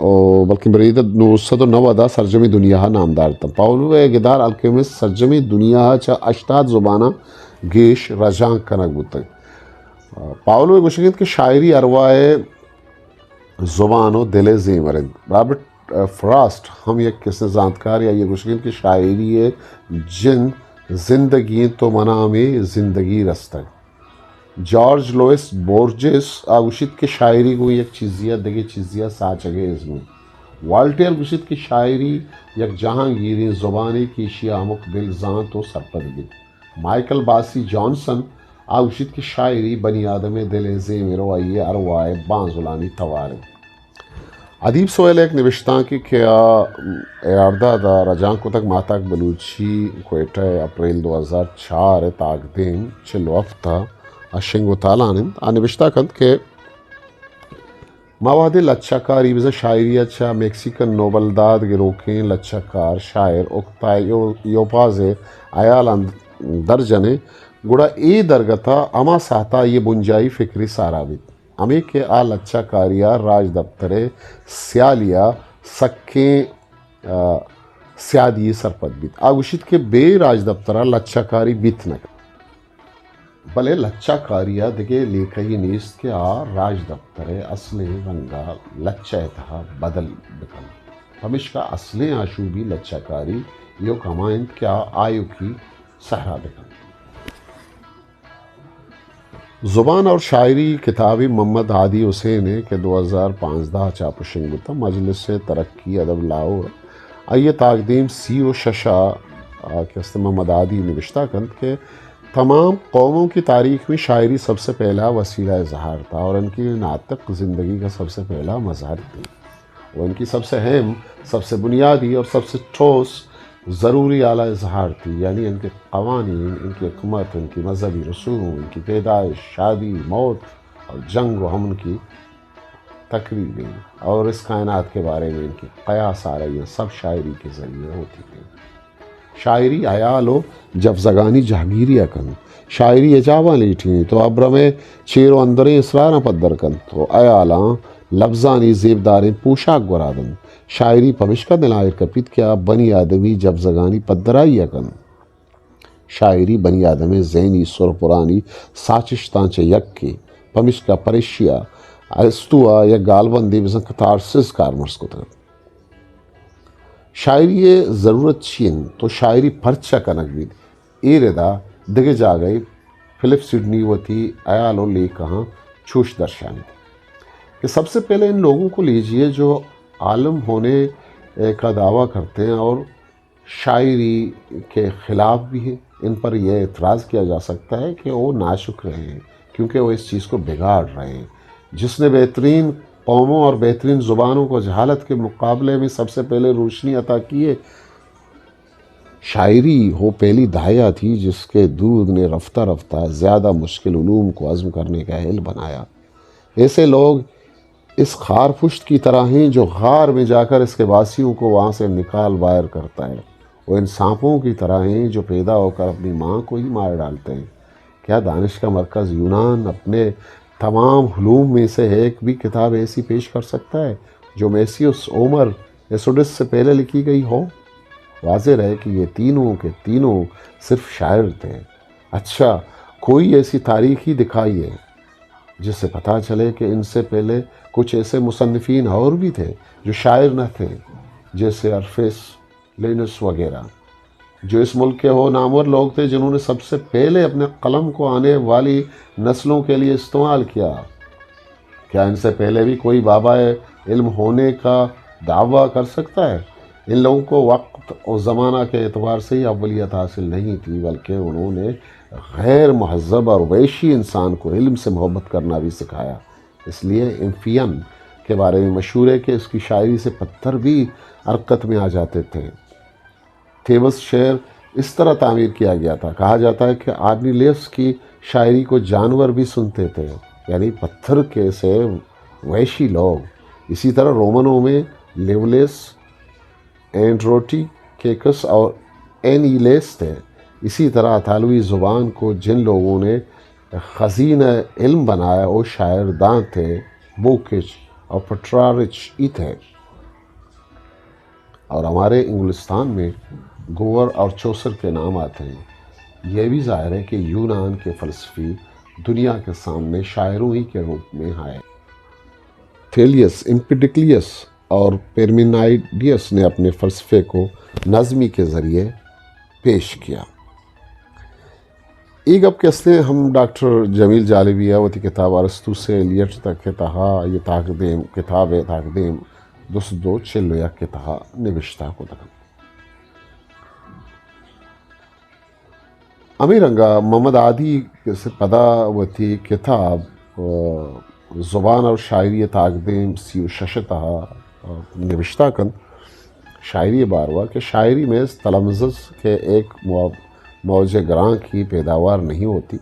او بلکیں بریدہ نو سد و نود ءَ سرجمیں دنیا ءَ نامدار اتنت۔ پاولو ءِ گدار الکیمسٹ سرجمیں دنیا ءَ چہ ہشتاد زباناں گیش رجانک کنگ بوتگ۔ پاولو ءِ گوشگ انت کہ شاعری ارواہ ءِ زبان و دل ءِ زیمر انت۔ رابرٹ، آ، فراسٹ ہم یک کسیں زانتکارے، آئی ءِ گوشگ انت کہ شاعری ءِ جند زندگی انت و منا ہمے زندگی رستگ۔ جارج لوئس بورجس آ گوشیت کہ شاعری گوں یک چیزے ءَ دگہ چیزے ءَ ساچگ ءِ ازم انت۔ والٹیئر گوشیت کہ شاعری یک جہانگیریں زبانے کہ ایشی ءَ ہمک دل زانت و سرپد بیت۔ مائیکل باسی جانسن آ گوشیت کہ شاعری بنی آدم ءِ دل ءِ زیمر و آئی ءِ ارواہ ءِ بانزلانی توار انت۔ ادیب سہیل ءِ یک نبشتانکے کہ آ ہیارداد ءَ رجانک کتگ، ماہتاک بلوچی، کوئٹہ، اپریل دو ہزار چار ءِ تاکدیم چل و ہفت ءَ شنگ و تالان انت۔ آ نبشتہ کنت کہ ما وہدے لچہ کاری بزاں شاعری ءَ چہ میکسیکن نوبل داد گروکیں لچہ کار شاعر اوکتایو یوپاز ءِ ہیالاں در جنیں، گڑا اے درگت ءَ ہما ساہت ءَ آئی ءِ بنجاہی فکرے سارا بیت۔ ہمے کہ آ لچہ کاری ءَ راجدپتر ءِ سیالی ءَ سکیں، آ، سیادی یے سرپد بیت۔ آ گوشیت کہ بے راجدپتر ءَ لچہ کاری بیت نہ کنت۔ بلے لچہ کاری ءَ دگہ لیکہے نیست کہ آ راجدپتر ءِ اصلیں رنگ ءَ لچہ ءِ تہا بدل بہ کنت۔ پمیشکا اصلیں آشوبی لچہ کاری ایوک ہما انت کہ آ آیوکی سہرا بہ کنت۔ زبان اور شاعری کتابی محمد ہادی حسین ءِ کہ دو ہزار پانزدہ ءَ چاپ و شنگ بوتگ، مجلس ترقی ادب لاہور۔ آئی ءِ تاکدیم سی و شش ءَ، آ، کہ است محمد عادی نبشتہ کنت کہ تمام قوموں کی تاریخ میں شاعری سب سے پہلا وسیلہ اظہار تھا اور ان کی ناطق زندگی کا سب سے پہلا مظہر تھی۔ وہ ان کی سب سے اہم، سب سے بنیادی اور سب سے ٹھوس ضروری آلہ اظہار تھی، یعنی ان کے قوانین، ان کی حکمت، ان کی مذہبی رسوم، ان کی پیدائش، شادی، موت اور جنگ و امن کی تقریبیں اور اس کائنات کے بارے میں ان کی قیاس آرائیاں سب شاعری کے ذریعے ہوتی تھیں۔ شاعری حیال و جفزگانی جہگیری ءَ کنت۔ شاعری حجاباں لیٹینت و ابرم ءِ چیر و اندریں اسراراں پدر کنت و حیالاں لبزانی زیبداریں پوشاک گورا دنت۔ شاعری پمشکا دلاں ایر کپیت کہ آ بنی آدمی جفزگانی پدرائی ءَ کنت۔ شاعری بنی آدم ءِ ذہنی سرپرانی ساچشتاں چہ یکے، پمشکا پر ایشی ءَ ارسطو ءَ یک گالبندے بزاں کتارسز کارمرز کتگ اَت۔ شاعری ءِ ضرورت چی اِنت؟ تو شاعری پرچا کنگ بیت؟ اے ردا دگہ جاگہے فلپ سڈنی وتی حیال و لیکہاں چوش درشانیت کہ سب سے پہلے ان لوگوں کو لیجیے جو عالم ہونے کا دعویٰ کرتے ہیں اور شاعری کے خلاف بھی ہیں۔ ان پر یہ اعتراض کیا جا سکتا ہے کہ وہ ناشکر ہیں، کیونکہ وہ اس چیز کو بگاڑ رہے ہیں۔ جس نے بہترین قوموں اور بہترین زبانوں کو جہالت کے مقابلے میں سب سے پہلے روشنی عطا کی ہے، شاعری وہ پہلی دھایا تھی جس کے دود نے رفتہ رفتہ زیادہ مشکل علوم کو ہضم کرنے کا اہل بنایا۔ ایسے لوگ اس خار پشت کی طرح ہیں جو غار میں جاکر اس کے واسیوں کو وہاں سے نکال باہر کرتا ہے۔ وہ ان سانپوں کی طرح ہیں جو پیدا ہوکر اپنی ماں کو ہی مار ڈالتے ہیں۔ کیا دانش کا مرکز یونان اپنے تمام علوم میں سے ایک بھی کتاب ایسی پیش کر سکتا ہے جو میسیوس ہومر ایسوڈس سے پہلے لکھی گئی ہو؟ واضح رہے کہ یہ تینوں کے تینوں صرف شاعر تھے۔ اچھا، کوئی ایسی تاریخ ہی دکھائیے جس سے پتہ چلے کہ ان سے پہلے کچھ ایسے مصنفین اور بھی تھے جو شاعر نہ تھے، جیسے ارفیس، لینوس وغیرہ، جو اس ملک کے وہ نامور لوگ تھے جنہوں نے سب سے پہلے اپنے قلم کو آنے والی نسلوں کے لیے استعمال کیا۔ کیا ان سے پہلے بھی کوئی بابا علم ہونے کا دعویٰ کر سکتا ہے؟ ان لوگوں کو وقت اور زمانہ کے اعتبار سے ہی اولیت حاصل نہیں تھی، بلکہ انہوں نے غیر مہذب اور وحشی انسان کو علم سے محبت کرنا بھی سکھایا۔ اس لیے امفیئن کے بارے میں مشہور ہے کہ اس کی شاعری سے پتھر بھی حرکت میں آ جاتے تھے۔ تھیبس شہر اس طرح تعمیر کیا گیا تھا۔ کہا جاتا ہے کہ آرنیلیس کی شاعری کو جانور بھی سنتے تھے، یعنی پتھر کے سے وحشی لوگ۔ اسی طرح رومنوں میں لیولیس، اینڈروٹی کیکس اور اینیلیس تھے۔ اسی طرح اطالوی زبان کو جن لوگوں نے خزینہ علم بنایا، وہ شاعر داں تھے، بوکچ اور پٹرارچ ہی تھے۔ اور ہمارے انگلستان میں گوور اور چوسر کے نام آتے ہیں۔ یہ بھی ظاہر ہے کہ یونان کے فلسفی دنیا کے سامنے شاعروں ہی کے روپ میں آئے۔ تھیلیس، امپیڈکلیس اور پیرمینائڈیس نے اپنے فلسفے کو نظمی کے ذریعے پیش کیا۔ اے گپ کہ استیں ہم ڈاکٹر جمیل جالبی ءَ وتی کتاب ارسطو سے الیٹ تک ءِ تہا، یہ تاکدیم، کتاب ءِ تاکدیم دو سد و چل و یک ءِ تہا نبشتہ کتگ اَنت۔ ہمے رنگا محمد عادی سے پدا وتی کتاب، آ، زبان اور شاعری تاکدیم سی و شش ءِ تہا، آ، نبشتہ کنت۔ شاعری باروا کہ شاعری محض تلمذذ کے ایک مو-، موج گراں کی پیداوار نہیں ہوتی،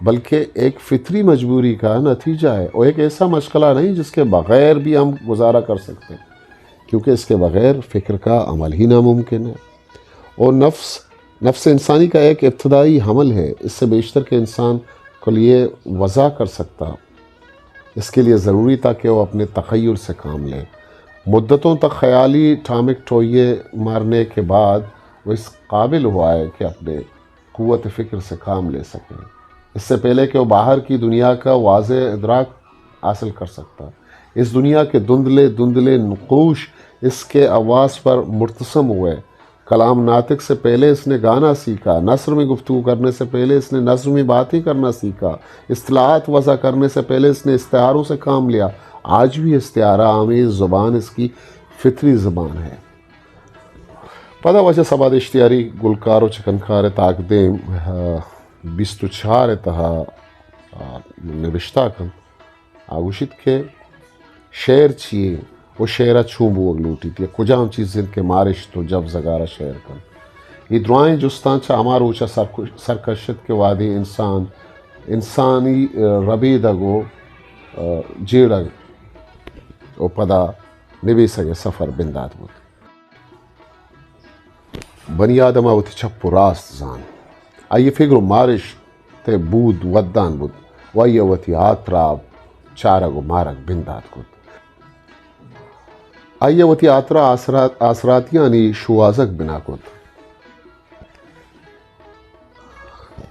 بلکہ ایک فطری مجبوری کا نتیجہ ہے۔ وہ ایک ایسا مشغلہ نہیں جس کے بغیر بھی ہم گزارا کر سکتے ہیں، کیونکہ اس کے بغیر فکر کا عمل ہی ناممکن ہے۔ اور نفس، نفس انسانی کا ایک ابتدائی حمل ہے، اس سے بیشتر کے انسان کے لیے وضع کر سکتا۔ اس کے لیے ضروری تھا کہ وہ اپنے تخیل سے کام لے۔ مدتوں تک خیالی ٹامک ٹوئیے مارنے کے بعد وہ اس قابل ہوا ہے کہ اپنے قوت فکر سے کام لے سکے۔ اس سے پہلے کہ وہ باہر کی دنیا کا واضح ادراک حاصل کر سکتا، اس دنیا کے دھندلے دھندلے نقوش اس کے حواس پر مرتسم ہوئے۔ کلام ناطق سے پہلے اس نے گانا سیکھا، نثر میں گفتگو کرنے سے پہلے اس نے نظم میں باتیں کرنا سیکھا، اصطلاحات وضع کرنے سے پہلے اس نے استعاروں سے کام لیا۔ آج بھی استعارہ آمیز زبان اس کی فطری زبان ہے۔ پدا واجہ صبا دشتیاری گلکار و چکنکار تاکدیم، آ، بیست و چار تہا، آ، نبشتہ کنت۔ آ گوشیت کہ شعر چی و شعر ء چون بوگ لوٹیت یا کجام چیز انت کہ مارشت و جب زگار ء شعر کنت؟ اے درائیں جستاں چہ ہما روچ ء سرکش ات کہ وہدے انسان، انسانی، آ، ربیدگ و، آ، جیڑگ و پدا نبیسگ ء سفر بندات بوت۔ بنی آدم ء وتی چپ و راست زانت۔ آئی ء فگر و مارشت ء بود ودان بوت و آئی ء وتی آتراپ چارگ و مارگ بندات کت۔ آئی ء وتی آترا آسرات-، آسراتیانی شوہازگ بنا کت۔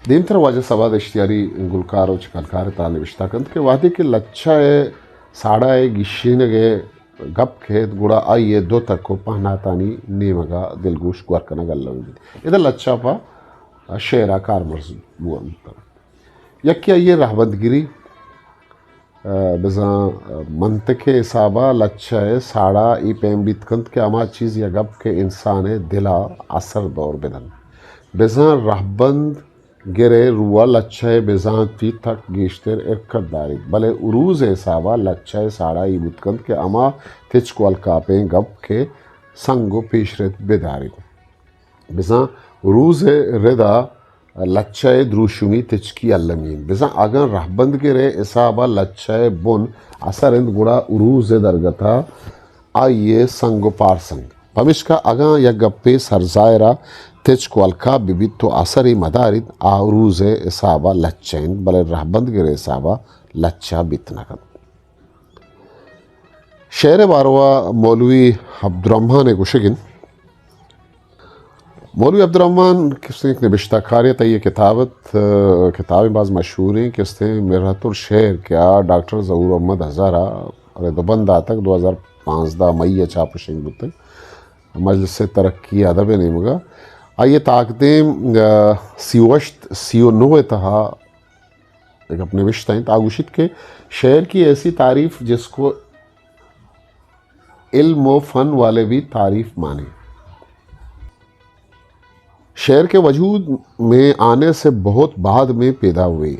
دیمتر واجہ صبا دشتیاری گلکار و چکلکار ء تہا نبشتہ کنت کہ وہدے کہ لچہ ء ساڑا ء گیشینگ ء گپ کیت، گڑا آئی ء دو تک و پہناتانی نیمگ ء دلگوش گور کنگ المی بیت۔ ادا لچہ پہ شعر ء کارمرز بوان بوتگ۔ یکے آئی ء رہبندگری، ء بزاں منطق ء حساب ء لچہ ء ساڑا اے پیم بیت کنت کہ ہما چیز یا گپ کہ انسان ء دل ء اثر دور بدنت۔ بزاں رہبند گر ء رو ء لچہ ء بزانتی تک گیشتر حرکت داریت، بلے عروض ء حساب ء لچہ ء ساڑا اے بوت کنت کہ ہما تچک و الکاپیں گپ کہ سنگ و پیشرت بداریت۔ بزاں عروض ء رد ء لچہ ء دروشمی تچکی المی انت۔ بزاں اگاں رہبند گر ء حساب ء لچہ ء بن اثر انت، گڑا عروض ء درگت ء آئی ء سنگ و پارسنگ۔ پمیشکا اگاں یک گپے سرزاہر ء تچک و الکاپ بہ بیت تو اثرے مداریت، آ عروض ء حساب ء لچہ انت، بلے رہبند گر ء حساب ء لچہ بیت نہ کنت۔ شعر ء باروا مولوی عبدالرحمن ء گوشگ انت۔ مولوی عبدالرحمن کستیں یک نبشتہ کارے ات، آئی ء کتاب ات، ء، کتابیں باز مشہوریں کستیں مرحت الشعر کہ آ ڈاکٹر ظہور محمد اظہر ء رد و بند داتگ، دو ہزار پانزدہ مئی ء چاپ و شنگ بوتگ مجلس ترقی ادب ء نیمگ ء۔ آئی ء تاکدیم، ء، سی و ہشت سی و نو ء تہا گپ نبشتہ انت، آ گوشیت کہ شعر کی ایسی تعریف جس کو علم و فن والے بھی تعریف مانیں۔ شعر کے وجود میں آنے سے بہت بعد میں پیدا ہوئے۔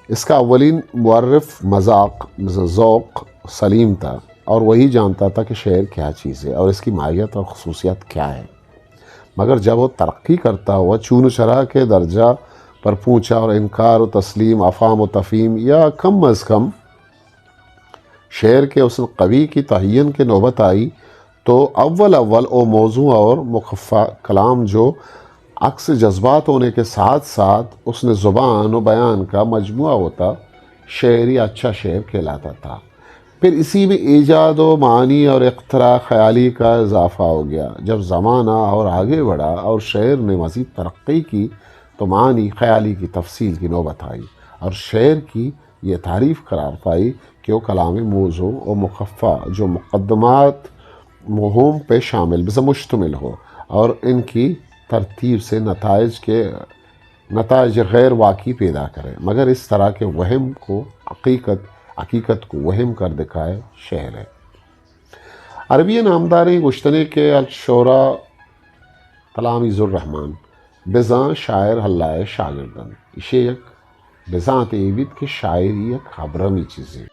اس کا اولین معرف مذاق، ذوق سلیم تھا اور وہی جانتا تھا کہ شعر کیا چیز ہے اور اس کی ماہیت اور خصوصیات کیا ہے۔ مگر جب وہ ترقی کرتا ہوا چون و چرا کے درجہ پر پہنچا اور انکار و تسلیم، افہام و تفہیم یا کم از کم شعر کے حسن قوی کی تعین کے نوبت آئی تو اول اول وہ موضوع اور مخفی کلام جو عکس جذبات ہونے کے ساتھ ساتھ حسن زبان و بیان کا مجموعہ ہوتا، شعر ہی اچھا شعر کہلاتا تھا۔ پھر اسی میں ایجاد و معانی اور اختراع خیالی کا اضافہ ہو گیا۔ جب زمانہ اور آگے بڑھا اور شعر نے مزید ترقی کی تو معانی خیالی کی تفصیل کی نوبت آئی اور شعر کی یہ تعریف قرار پائی کہ وہ کلام موضوع و مخفی جو مقدمات مہم پہ شامل بزاں مشتمل ہو اور ان کی ترتیب سے نتائج کے نتائج غیر واقعی پیدا کرے، مگر اس طرح کے وہم کو حقیقت، حقیقت کو وہم کر دکھائے شعر ہے۔ عربی نامداریں گشتنے کہ الشعراء تلامیذ الرحمن، بزاں شاعر اللہ ء شاگرد انت۔ ایشی یک بزانت اے بیت کہ شاعری یک ابرمی چیزے۔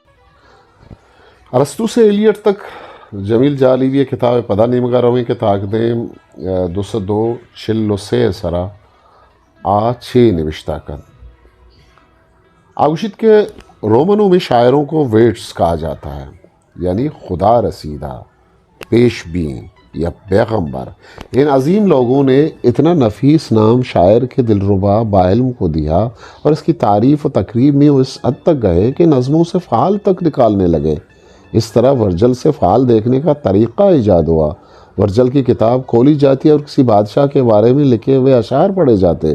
ارسطو سے ایلیٹ تک جمیل جالیوی ء کتاب ء پدا نیمگا رویں کہ تاکدیم، ء، دو سد و چل و سے ء سرا آ چے نبشتہ کنت۔ آ گوشیت کہ رومنوں میں شاعروں کو ویٹس کہا جاتا ہے، یعنی خدا رسیدہ، پیش بین یا پیغمبر۔ ان عظیم لوگوں نے اتنا نفیس نام شاعر کے دلربا باعلم کو دیا اور اس کی تعریف و تقریب میں وہ اس حد تک گئے کہ نظموں سے فال تک نکالنے لگے۔ اس طرح ورجل سے فال دیکھنے کا طریقہ ایجاد ہوا۔ ورجل کی کتاب کھولی جاتی ہے اور کسی بادشاہ کے بارے میں لکھے ہوئے اشعار پڑھے جاتے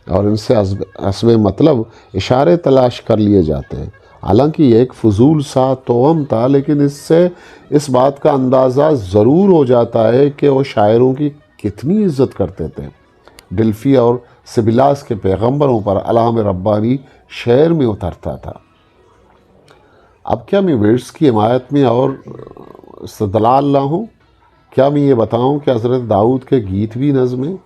اور ان سے حسب، حسب مطلب اشارے تلاش کر لیے جاتے ہیں۔ حالانکہ یہ ایک فضول سا توہم تھا، لیکن اس سے اس بات کا اندازہ ضرور ہو جاتا ہے کہ وہ شاعروں کی کتنی عزت کرتے تھے۔ ڈیلفی اور سبیلاس کے پیغمبروں پر الہام ربانی شعر میں اترتا تھا۔ اب کیا میں ویٹس کی حمایت میں اور استدلال لاؤں؟ کیا میں یہ بتاؤں کہ حضرت داؤد کے گیت بھی نظم ہیں؟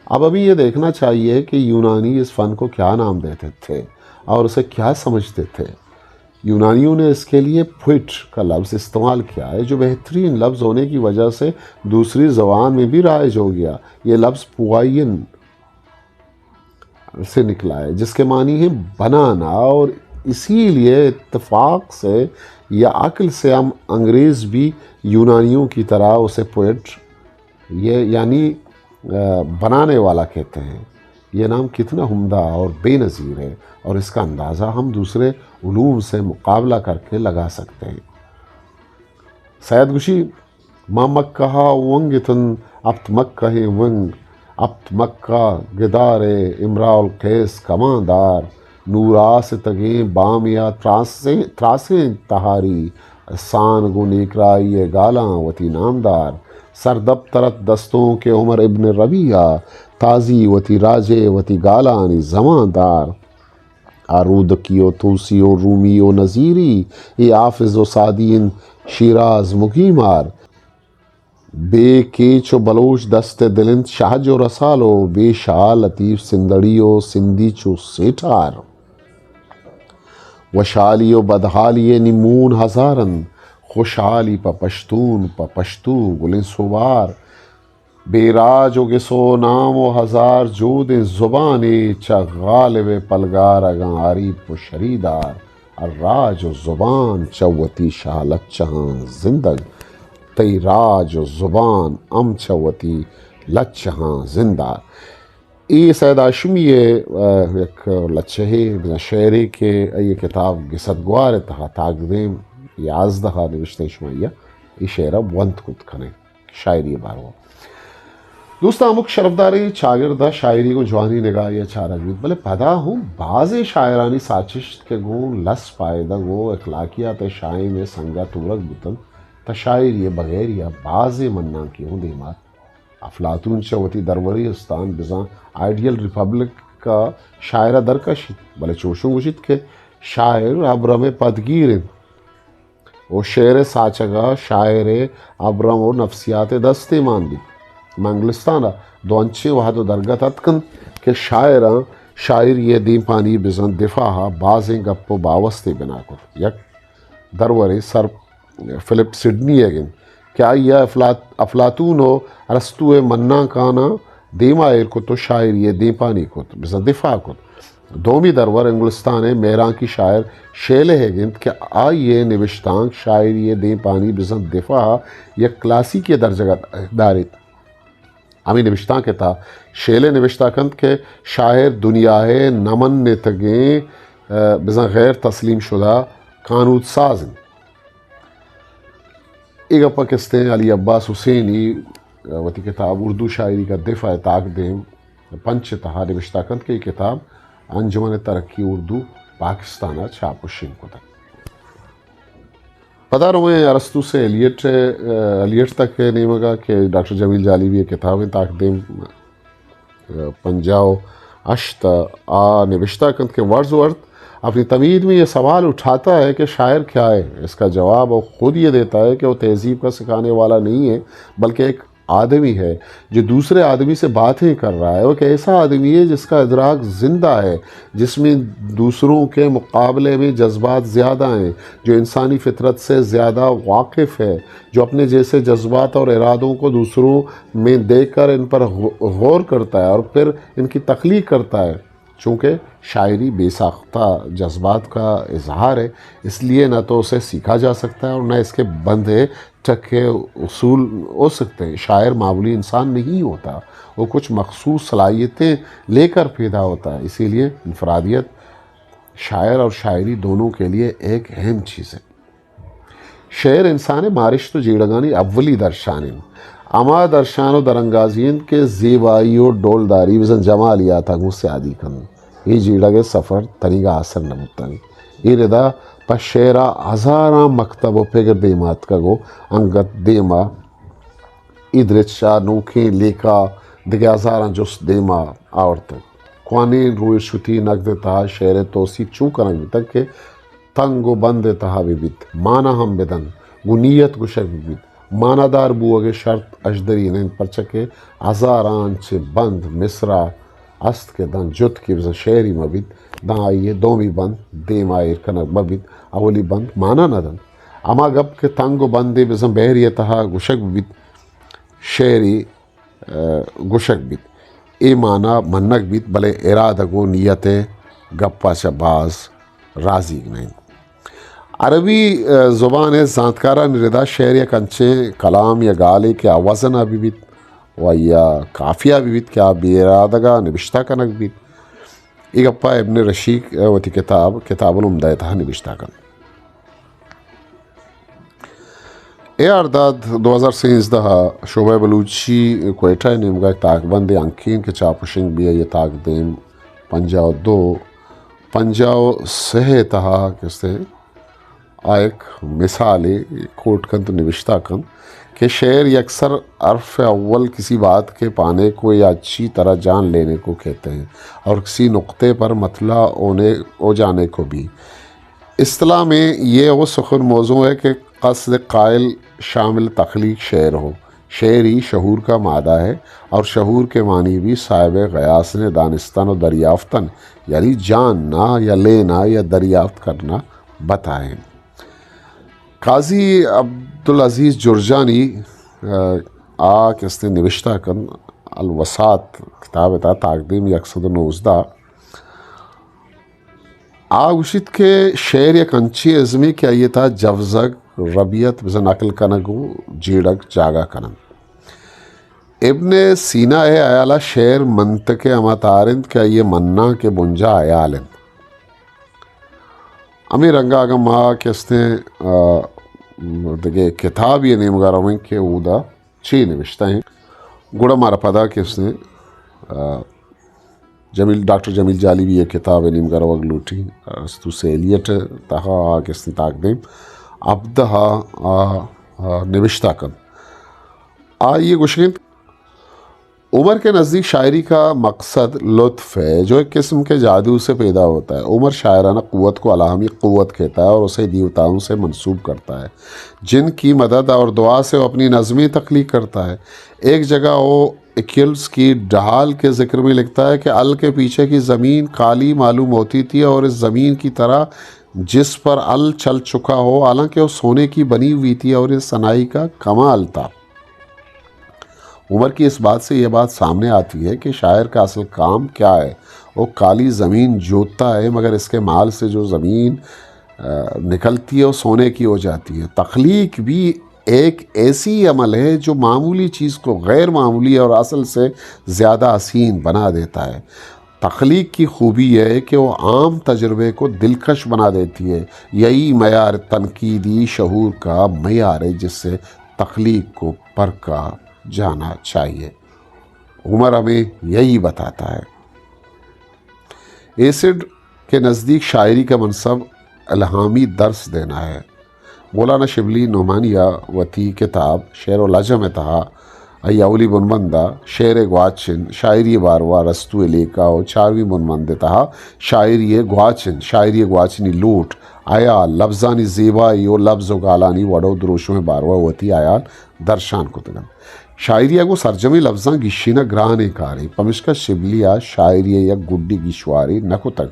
اب ہمیں یہ دیکھنا چاہیے کہ یونانی اس فن کو کیا نام دیتے تھے اور اسے کیا سمجھتے تھے۔ یونانیوں نے اس کے لیے پوئٹ کا لفظ استعمال کیا ہے، جو بہترین لفظ ہونے کی وجہ سے دوسری زبان میں بھی رائج ہو گیا۔ یہ لفظ پوائین سے نکلا ہے، جس کے معنی ہے بنانا، اور اسی لیے اتفاق سے یا عقل سے ہم انگریز بھی یونانیوں کی طرح اسے پوئٹ، یہ یعنی، آ، بنانے والا کہتے ہیں۔ یہ نام کتنا عمدہ اور بے نظیر ہے، اور اس کا اندازہ ہم دوسرے علوم سے مقابلہ کر کے لگا سکتے ہیں۔ سید گوشی، ما مکہ ءَ ونگ اتن، ہپت مکہ ءِ ونگ، ہپت مکہ گدار ءِ امراء القیس کماندار، نور آستگیں بامیا تراسیں، تراسیں تہاری، سان گوں نیکرائی ءِ گالاں وتی نامدار، سر دپترت دستونک عمر ابن ربیعہ، تازی وتی راج ءِ وتی گالانی زماندار۔ آ رودکی و توسی و رومی و نظیری، اے حافظ و سعدی انت شیراز مقیمار۔ بے کیچ و بلوچ دست دل انت شہج و رسال و بے شال لطیف سندڑی و سندھی چو سیٹھار۔ وشحالی و بدحالی نمون ہزار انت، خوشحالی پہ پشتون، پہ پشتو گلیں سوبار۔ بے راج و گس و نام و ہزار جودیں زبانے، چہ غالب ءِ پلگار اگاں آریپ و شریدار۔ ہر راج و زبان چہ وتی شاہ لچہاں زندگ، تئی راج و زبان ہم چہ وتی لچہاں زندگ۔ اے سید ہاشمی ءِ، آ، یک لچہے، بزاں شعرے کہ آئی ءِ کتاب گسدگوار ءِ تہا تاکدیم یازدہ ءَ نوشتہ، شما آئی ءَ اے شعر ءَ ونت کت کن ات۔ شاعری ءِ باروا۔ دوستاں، ہمک شرفداریں چاگرد ءَ شاعری گوں جوانیں نگاہے ءَ چارگ بیت، بلے پدا ہم بازیں شاعرانی ساچشت کہ گوں لس پائدگ و اخلاقیات ءِ شاہین ءِ سنگ ءَ تورگ بوتنت، تہ شاعری ءِ بغیری ءَ بازیں منانکے ہوں دیم آت۔ افلاطون چہ وتی دروریں استان بزاں آئیڈیل ریپبلک ءَ شاعر ءَ درکشیت، بلے چوشوں گوشیت کہ شاعر ابرم ءِ پدگیر انت۔ و شعر ءِ ساچگ ءَ شاعر ءِ ابرم و نفسیات ءِ دستے مان بیت۔ ماں انگلستان ءَ دو انچیں وہد و درگت اتک انت کہ شاعراں شاعری ءِ دیمپانی بزاں دفاع ءَ بازیں گپ و باوستے بنا کت۔ یک درورے سر فلپ سڈنی ئیگ انت کہ آئی ءَ افلات-، افلاطون و ارسطو ءِ منانکاناں دیما ایر کت و شاعری ءِ دیمپانی کت، بزاں دفاع کت۔ دومی درور انگلستان ءِ مہرانکی شاعر شیلے ئیگ انت کہ آئی ءِ نبشتانک شاعری ءِ دیمپانی بزاں دفاع ءَ یک کلاسیکی درجگ ءَ داریت۔ ہمے نبشتانک ءِ تہا شیلے نبشتہ کنت کہ شاعر دنیا ءِ نہ منتگیں، آ، بزاں غیر تسلیم شدہ کانود ساز انت۔ اے گپ ءَ کستیں علی عباس حسینی وتی کتاب اردو شاعری کا دفاع تاکدیم پنچ ءِ تہا نبشتہ کنت کہ اے کتاب انجمن ترقی اردو پاکستان ءَ چاپ و شنگ کتگ۔ پدا رویں ارسطو سے ایلیٹ ءِ، ایلیٹ تک ءِ نیمگ ءَ کہ ڈاکٹر جمیل جالیوی ءِ کتابیں تاکدیم پنجاہ و ہشت ءَ آ نبشتہ کنت کہ ورڈزورتھ اپنی تمہید میں یہ سوال اٹھاتا ہے کہ شاعر کیا ہے؟ اس کا جواب وہ خود یہ دیتا ہے کہ وہ تہذیب کا سکھانے والا نہیں ہے، بلکہ ایک آدمی ہے جو دوسرے آدمی سے باتیں کر رہا ہے۔ وہ ایک ایسا آدمی ہے جس کا ادراک زندہ ہے، جس میں دوسروں کے مقابلے میں جذبات زیادہ ہیں، جو انسانی فطرت سے زیادہ واقف ہے، جو اپنے جیسے جذبات اور ارادوں کو دوسروں میں دیکھ کر ان پر غو-، غور کرتا ہے اور پھر ان کی تخلیق کرتا ہے۔ چونکہ شاعری بے ساختہ جذبات کا اظہار ہے، اس لیے نہ تو اسے سیکھا جا سکتا ہے اور نہ اس کے بندے ٹکے اصول ہو سکتے ہیں۔ شاعر معمولی انسان نہیں ہوتا، وہ کچھ مخصوص صلاحیتیں لے کر پیدا ہوتا ہے، اسی لیے انفرادیت شاعر اور شاعری دونوں کے لیے ایک اہم چیز ہے۔ شعر انسان ءِ مارشت و جیڑگانی اولی درشان انت۔ ہما درشان و درانگازی انت کہ زیبائی و ڈولداری بزاں جمالیات ءَ گوں سیادی کنت۔ اے جیڑگ ءِ سفر تنیگا آسر نہ بوتگ۔ اے ردا پہ شعر ءَ ہزاراں مکتب و پگر دیم ءَ اتکگ و انگت دیم ءَ ادریس شاہ نوکیں لیکہ دگہ ہزاراں جست دیم ءَ آورتگ۔ کوانیں رویشتی نگد ءِ تہا شعر ءِ توسیپ چو کنگ بوتگ کہ تنگ و بند ءِ تہا بہ بیت، مانا ہم بدنت، گوں نیت گوشگ بہ بیت، معنادار بوگ ءِ شرط اژدری نہ انت، پرچا کہ ہزاراں چہ بند مصرع است کہ داں جت کہ بزاں شعری مہ بیت، داں آئی ءِ دومی بند دیم ءَ ایر کنگ مہ بیت، اولی بند معنی نہ دنت۔ ہما گپ کہ تنگ ءُ بندے بزاں بحری ءِ تہا گوشگ بیت، شعری، ءَ، گوشگ بیت، اے معنی منگ بیت، بلے ارادگ ءُ نیت ءِ گپ ءَ چہ باز رازیگ نہ انت۔ عربی، ءَ، زبان ءِ زانتکارانی ردا شعر یک انچیں کلام یا گالے کہ آ وزن ءَ بہ بیت ءُ یا قافیہ بہ بیت کہ آ بے ارادگ ءَ نبشتہ کنگ بیت۔ اے گپ ءَ ابن رشیق ءَ وتی کتاب کتاب العمدہ ءِ تہا نبشتہ کنت۔ اے آرداد دو ہزار سیزدہ ءَ شعبہ بلوچی کوئٹہ ءِ نیمگ ءَ یک تاکبندے ہنکین کہ چاپ ءُ شنگ بی، آئی ءِ تاکدیم پنجاہ ءُ دو، پنجاہ ءُ سہ ءِ تہا کستے آ یک مثالے کوٹ کنت ءُ نبشتہ کنت کہ شعر یکسر حرف اول کسی بات کے پانے کو یا اچھی طرح جان لینے کو کہتے ہیں اور کسی نقطے پر مطلع ہونے ہو جانے کو بھی۔ اصطلاح میں یہ وہ سخن موضوع ہے کہ قصد قائل شامل تخلیق شعر ہو۔ شعر ہی شعور کا مادہ ہے اور شعور کے معنی بھی صاحب غیاث نے دانستن و دریافتن، یعنی جاننا یا لینا یا دریافت کرنا بتائیں۔ قاضی عبدالعزیز جرجانی، آ، آ کستے نوشتہ کن الوساط کتاب تا تاکدیم یک سد و نوزدہ، آ گوشیت کہ شعر یک انچیں ازمے کہ آئی ءِ تہا جوزگ، ربیت، بزاں نقل کنگ و جیڑگ جاگہ کن انت۔ ابن سینا ءِ ہیال ءَ شعر منطق ءِ ہما تار انت کہ آئی ءِ مناں کہ بنجاہ ہیال انت۔ ہمے رنگ ءَ اگاں ما کہ استیں، آ، دگہ کتابے ءِ نیمگ ءَ رویں کہ اودا چے نوشتہ انت، گڑا مارا پدا کہ استیں، آ، جمیل، ڈاکٹر جمیل جالیوی ءِ کتاب ءِ نیمگ ءَ روگ لوٹی، ارسطو سے ایلیٹ ءِ تہا آ کہ استیں تاکدیم ہبدہ ءَ، آ، آ، نوشتہ کنت۔ آئی ءِ گوشگ انت، عمر کے نزدیک شاعری کا مقصد لطف ہے، جو ایک قسم کے جادو سے پیدا ہوتا ہے۔ عمر شاعرانہ قوت کو الہامی قوت کہتا ہے اور اسے دیوتاؤں سے منسوب کرتا ہے، جن کی مدد اور دعا سے وہ اپنی نظمیں تخلیق کرتا ہے۔ ایک جگہ وہ ایکیلز کی ڈھال کے ذکر میں لکھتا ہے کہ ال کے پیچھے کی زمین کالی معلوم ہوتی تھی اور اس زمین کی طرح جس پر ال چل چکا ہو، حالانکہ وہ سونے کی بنی ہوئی تھی اور یہ سنائی کا کمال تھا۔ عمر کی اس بات سے یہ بات سامنے آتی ہے کہ شاعر کا اصل کام کیا ہے۔ وہ کالی زمین جوتتا ہے، مگر اس کے مال سے جو زمین، آ، نکلتی ہے، وہ سونے کی ہو جاتی ہے۔ تخلیق بھی ایک ایسی عمل ہے جو معمولی چیز کو غیر معمولی اور اصل سے زیادہ حسین بنا دیتا ہے۔ تخلیق کی خوبی یہ ہے کہ وہ عام تجربے کو دلکش بنا دیتی ہے۔ یہی معیار تنقیدی شعور کا معیار ہے، جس سے تخلیق کو پرکھا جانا چاہیے۔ عمر ہمیں یہی بتاتا ہے۔ ایسڈ کے نزدیک شاعری کا منصب الہامی درس دینا ہے۔ مولانا شبلی نعمانی ءَ وتی کتاب شعر و لجم ءِ تہا آئی اولی بنبند ءَ شعر ءِ گواچن، شاعری ءِ باروا ارسطو ءِ لیکہ و چارویں بنبند ءِ تہا شاعری ءِ گواچن، شاعری ءِ گواچنی لوٹ، ہیال، لبزانی زیبائی و لبز و گالانی وڑ و دروشم ءِ باروا وتی ہیال درشان کتگ انت۔ شاعری ءَ گوں سرجمیں لبزاں گیشینگ گرانیں کارے، پمیشکا شبلی ءَ شاعری ءِ یک گڈی گیشوارے نہ کتگ۔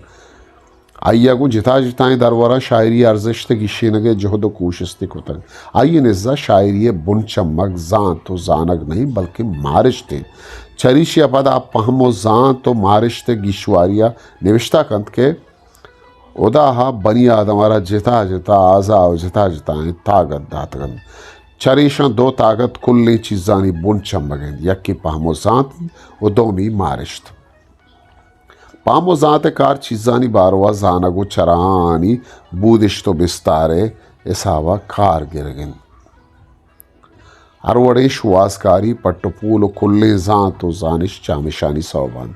آئی ءَ گوں جتا جتائیں درورا شاعری ءِ ارزشت ءِ گیشینگ ءِ جہد و کوشستے کتگ۔ آئی ءِ نزا شاعری ءِ بن چمگ زانت و زانگ نہ انت، بلکیں مارشت انت۔ چریشی ءَ پد آ پہم و زانت و مارشت ءِ گیشواری ءَ نوشتہ کنت کہ ہدا ءَ بنی آدم ءَ را جتا جتا اعضا و جتا جتائیں تاگت داتگ انت۔ چریشاں دو تاگت کلیں چیزانی بن چمگ انت، یکے پہم و زانت انت و دومی مارشت۔ پہم و زانت ءِ کار چیزانی باروا زانگ و چراہانی بودشت و بستار ءِ حساب ءَ کار گرگ انت۔ ہر وڑیں شوہازکاری، پٹ و پول و کلیں زانت و زانش چامشانی سوب انت۔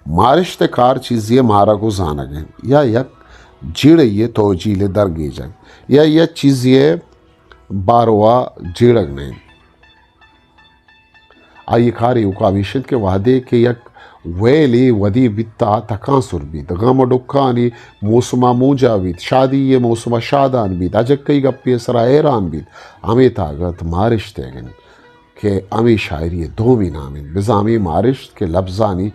مارشت ءِ کار چیزے ءِ مارگ و زانگ انت، یا یک جیڑہے ءِ توجیل ءِ درگیجگ، یا یک چیزے ءِ باروا جیڑگ نہ انت۔ آئی ءِ کار ایوک ءَ ہمیش انت کہ وہدے کہ یک ویلے ودی بیت ء تکانسر بیت، غم ء ڈکھانی موسم ء مونجا بیت، شادی ء موسم ء شادان بیت، اجکئی گپے ء سرا حیران بیت، ہمے تاگت مارشت ئیگ انت کہ ہمے شاعری ء دومی نام انت، بزاں ہمے مارشت کہ لبزانی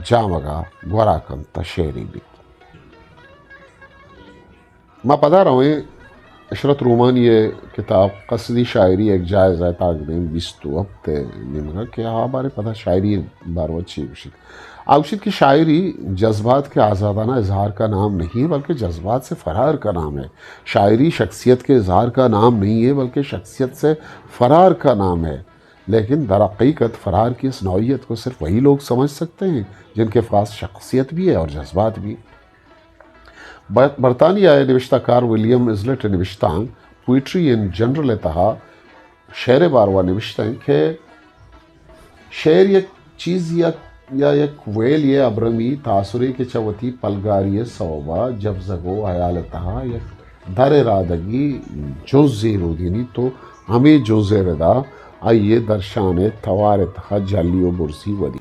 جامگ ء گورا کنت ء شعری بیت۔ ما پدا رویں عشرت رومانی ء کتاب قصدی شاعری یک جائزہ ء تاکدیم بیست و ہپت ء نیمگا کہ آ بارے پدا شاعری باروا چی گوشیت۔ آ گوشیت کہ شاعری جذبات کے آزادانہ اظہار کا نام نہیں ہے، بلکہ جذبات سے فرار کا نام ہے۔ شاعری شخصیت کے اظہار کا نام نہیں ہے، بلکہ شخصیت سے فرار کا نام ہے۔ لیکن در حقیقت فرار کی اس نوعیت کو صرف وہی لوگ سمجھ سکتے ہیں جن کے پاس شخصیت بھی ہے اور جذبات بھی۔ بر-، برطانیہ ء نبشتہ کار ولیم ازلٹ ء نبشتانک پوئٹری ان جنرل ء تہا شعر ء باروا نبشتہ انت کہ شعر یک چیز یا، یا یک ویل ء ابرمی تاثرے کہ چہ وتی پلگاری ء سوب ء جبزگ و حیال ء تہا یک در ء رادگی جنزے رودینی تو ہمے جنز ء ردا آئی ء درشان ء توار ء تہا جھلی و برزی ودی۔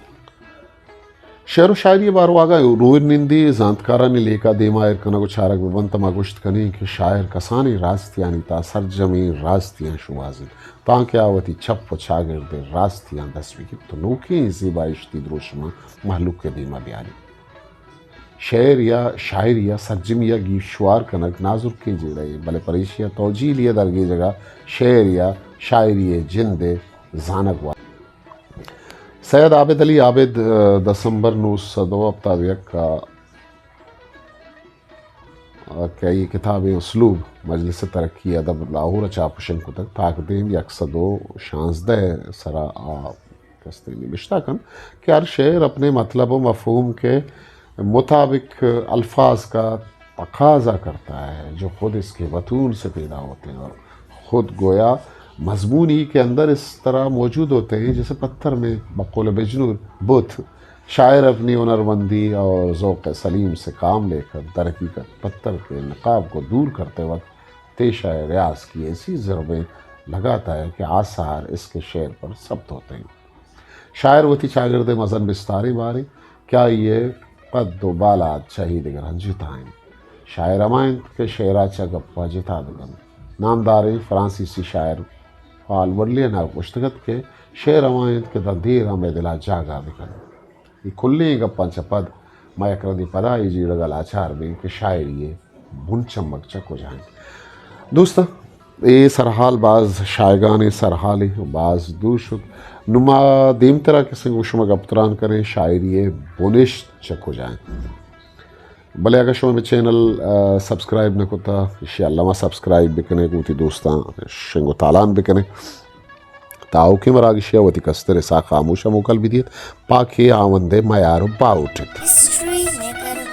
شعر و شاعری ء باروا اگاں روئے نندے زانتکارانی لیکہ دیما ایر کنگ و چارگ بہ بنت، ما گوشت کنیں کہ شاعر کسانیں راستیانی تہا سرجمیں راستیاں شوہاز انت، تانکہ آ وتی چپ و چاگرد ء راستیاں دست بہ گیپت و نوکیں زیبائشتی دروشماں مہلوک ء دیما بیاریت۔ شعر یا شاعری ء سرجمی ء گیشوار کنگ نازرکیں جیڑہ یے، بلے پریشی ء توجیلی ء درگیجگ ء شعر یا شاعری ء جند ء زانگ وارت۔ سید عابد علی عابد، ء، دسمبر نو سد و ہپتاد و یک ء، ء، کہ آئی کتابیں اسلوب مجلس ترقی ادب لاہور ء چاپ و شنگ کتگ، تاکدیم یک سد و شانزدہ ء سرا آ کستے نبشتہ کن کہ ہر شعر اپنے مطلب و مفہوم کے مطابق الفاظ کا تقاضا کرتا ہے، جو خود اس کے متون سے پیدا ہوتے ہیں اور خود گویا مضمون ہی کے اندر اس طرح موجود ہوتے ہیں، جیسے پتھر میں، بقول بجنور، بت۔ شاعر اپنی ہنرمندی اور ذوق سلیم سے کام لے کر در حقیقت پتھر کے نقاب کو دور کرتے وقت تیشہ ریاض کی ایسی ضربیں لگاتا ہے کہ آثار اس کے شعر پر ثبت ہوتے ہیں۔ شاعر وتی چاگرد ء مزن بستاریں باریں کہ آئی ء قد و بالاد چہ ایدگراں جتا انت۔ شاعر ہما انت کہ شعر ء چہ گپ ء جتا بہ کنت۔ نامداریں فرانسیسی شاعر پال ورلین ء گوشتگ ات کہ شعر ہما انت کہ داں دیر ء مئے دل ء جاگہ بہ کنت۔ اے کلیں گپاں چہ پد ما یک رندے پدا اے جیڑگ ء لاچار بیں کہ شاعری ء بن چمگ چہ کجا انت۔ دوستاں، اے سرحال باز شایگانیں سرحالے، باز دور شت۔ نوں ما دیمترا کسے گوں شما گپ تران کنیں شاعری ء بنشت چہ کجا انت۔ بلے اگاں شما مئے چینل، ء، سبسکرائب نہ کتا، ایشی ء الما سبسکرائب بکنے، گوں وتی دوستاں شنگ و تالان بکنے۔ تا اوکیں مراگشے ء وتی کستر ء ساہ خاموش ء موکل بدیت۔ پاکیں ہاوند ء میار و باہوٹ ات۔ History maker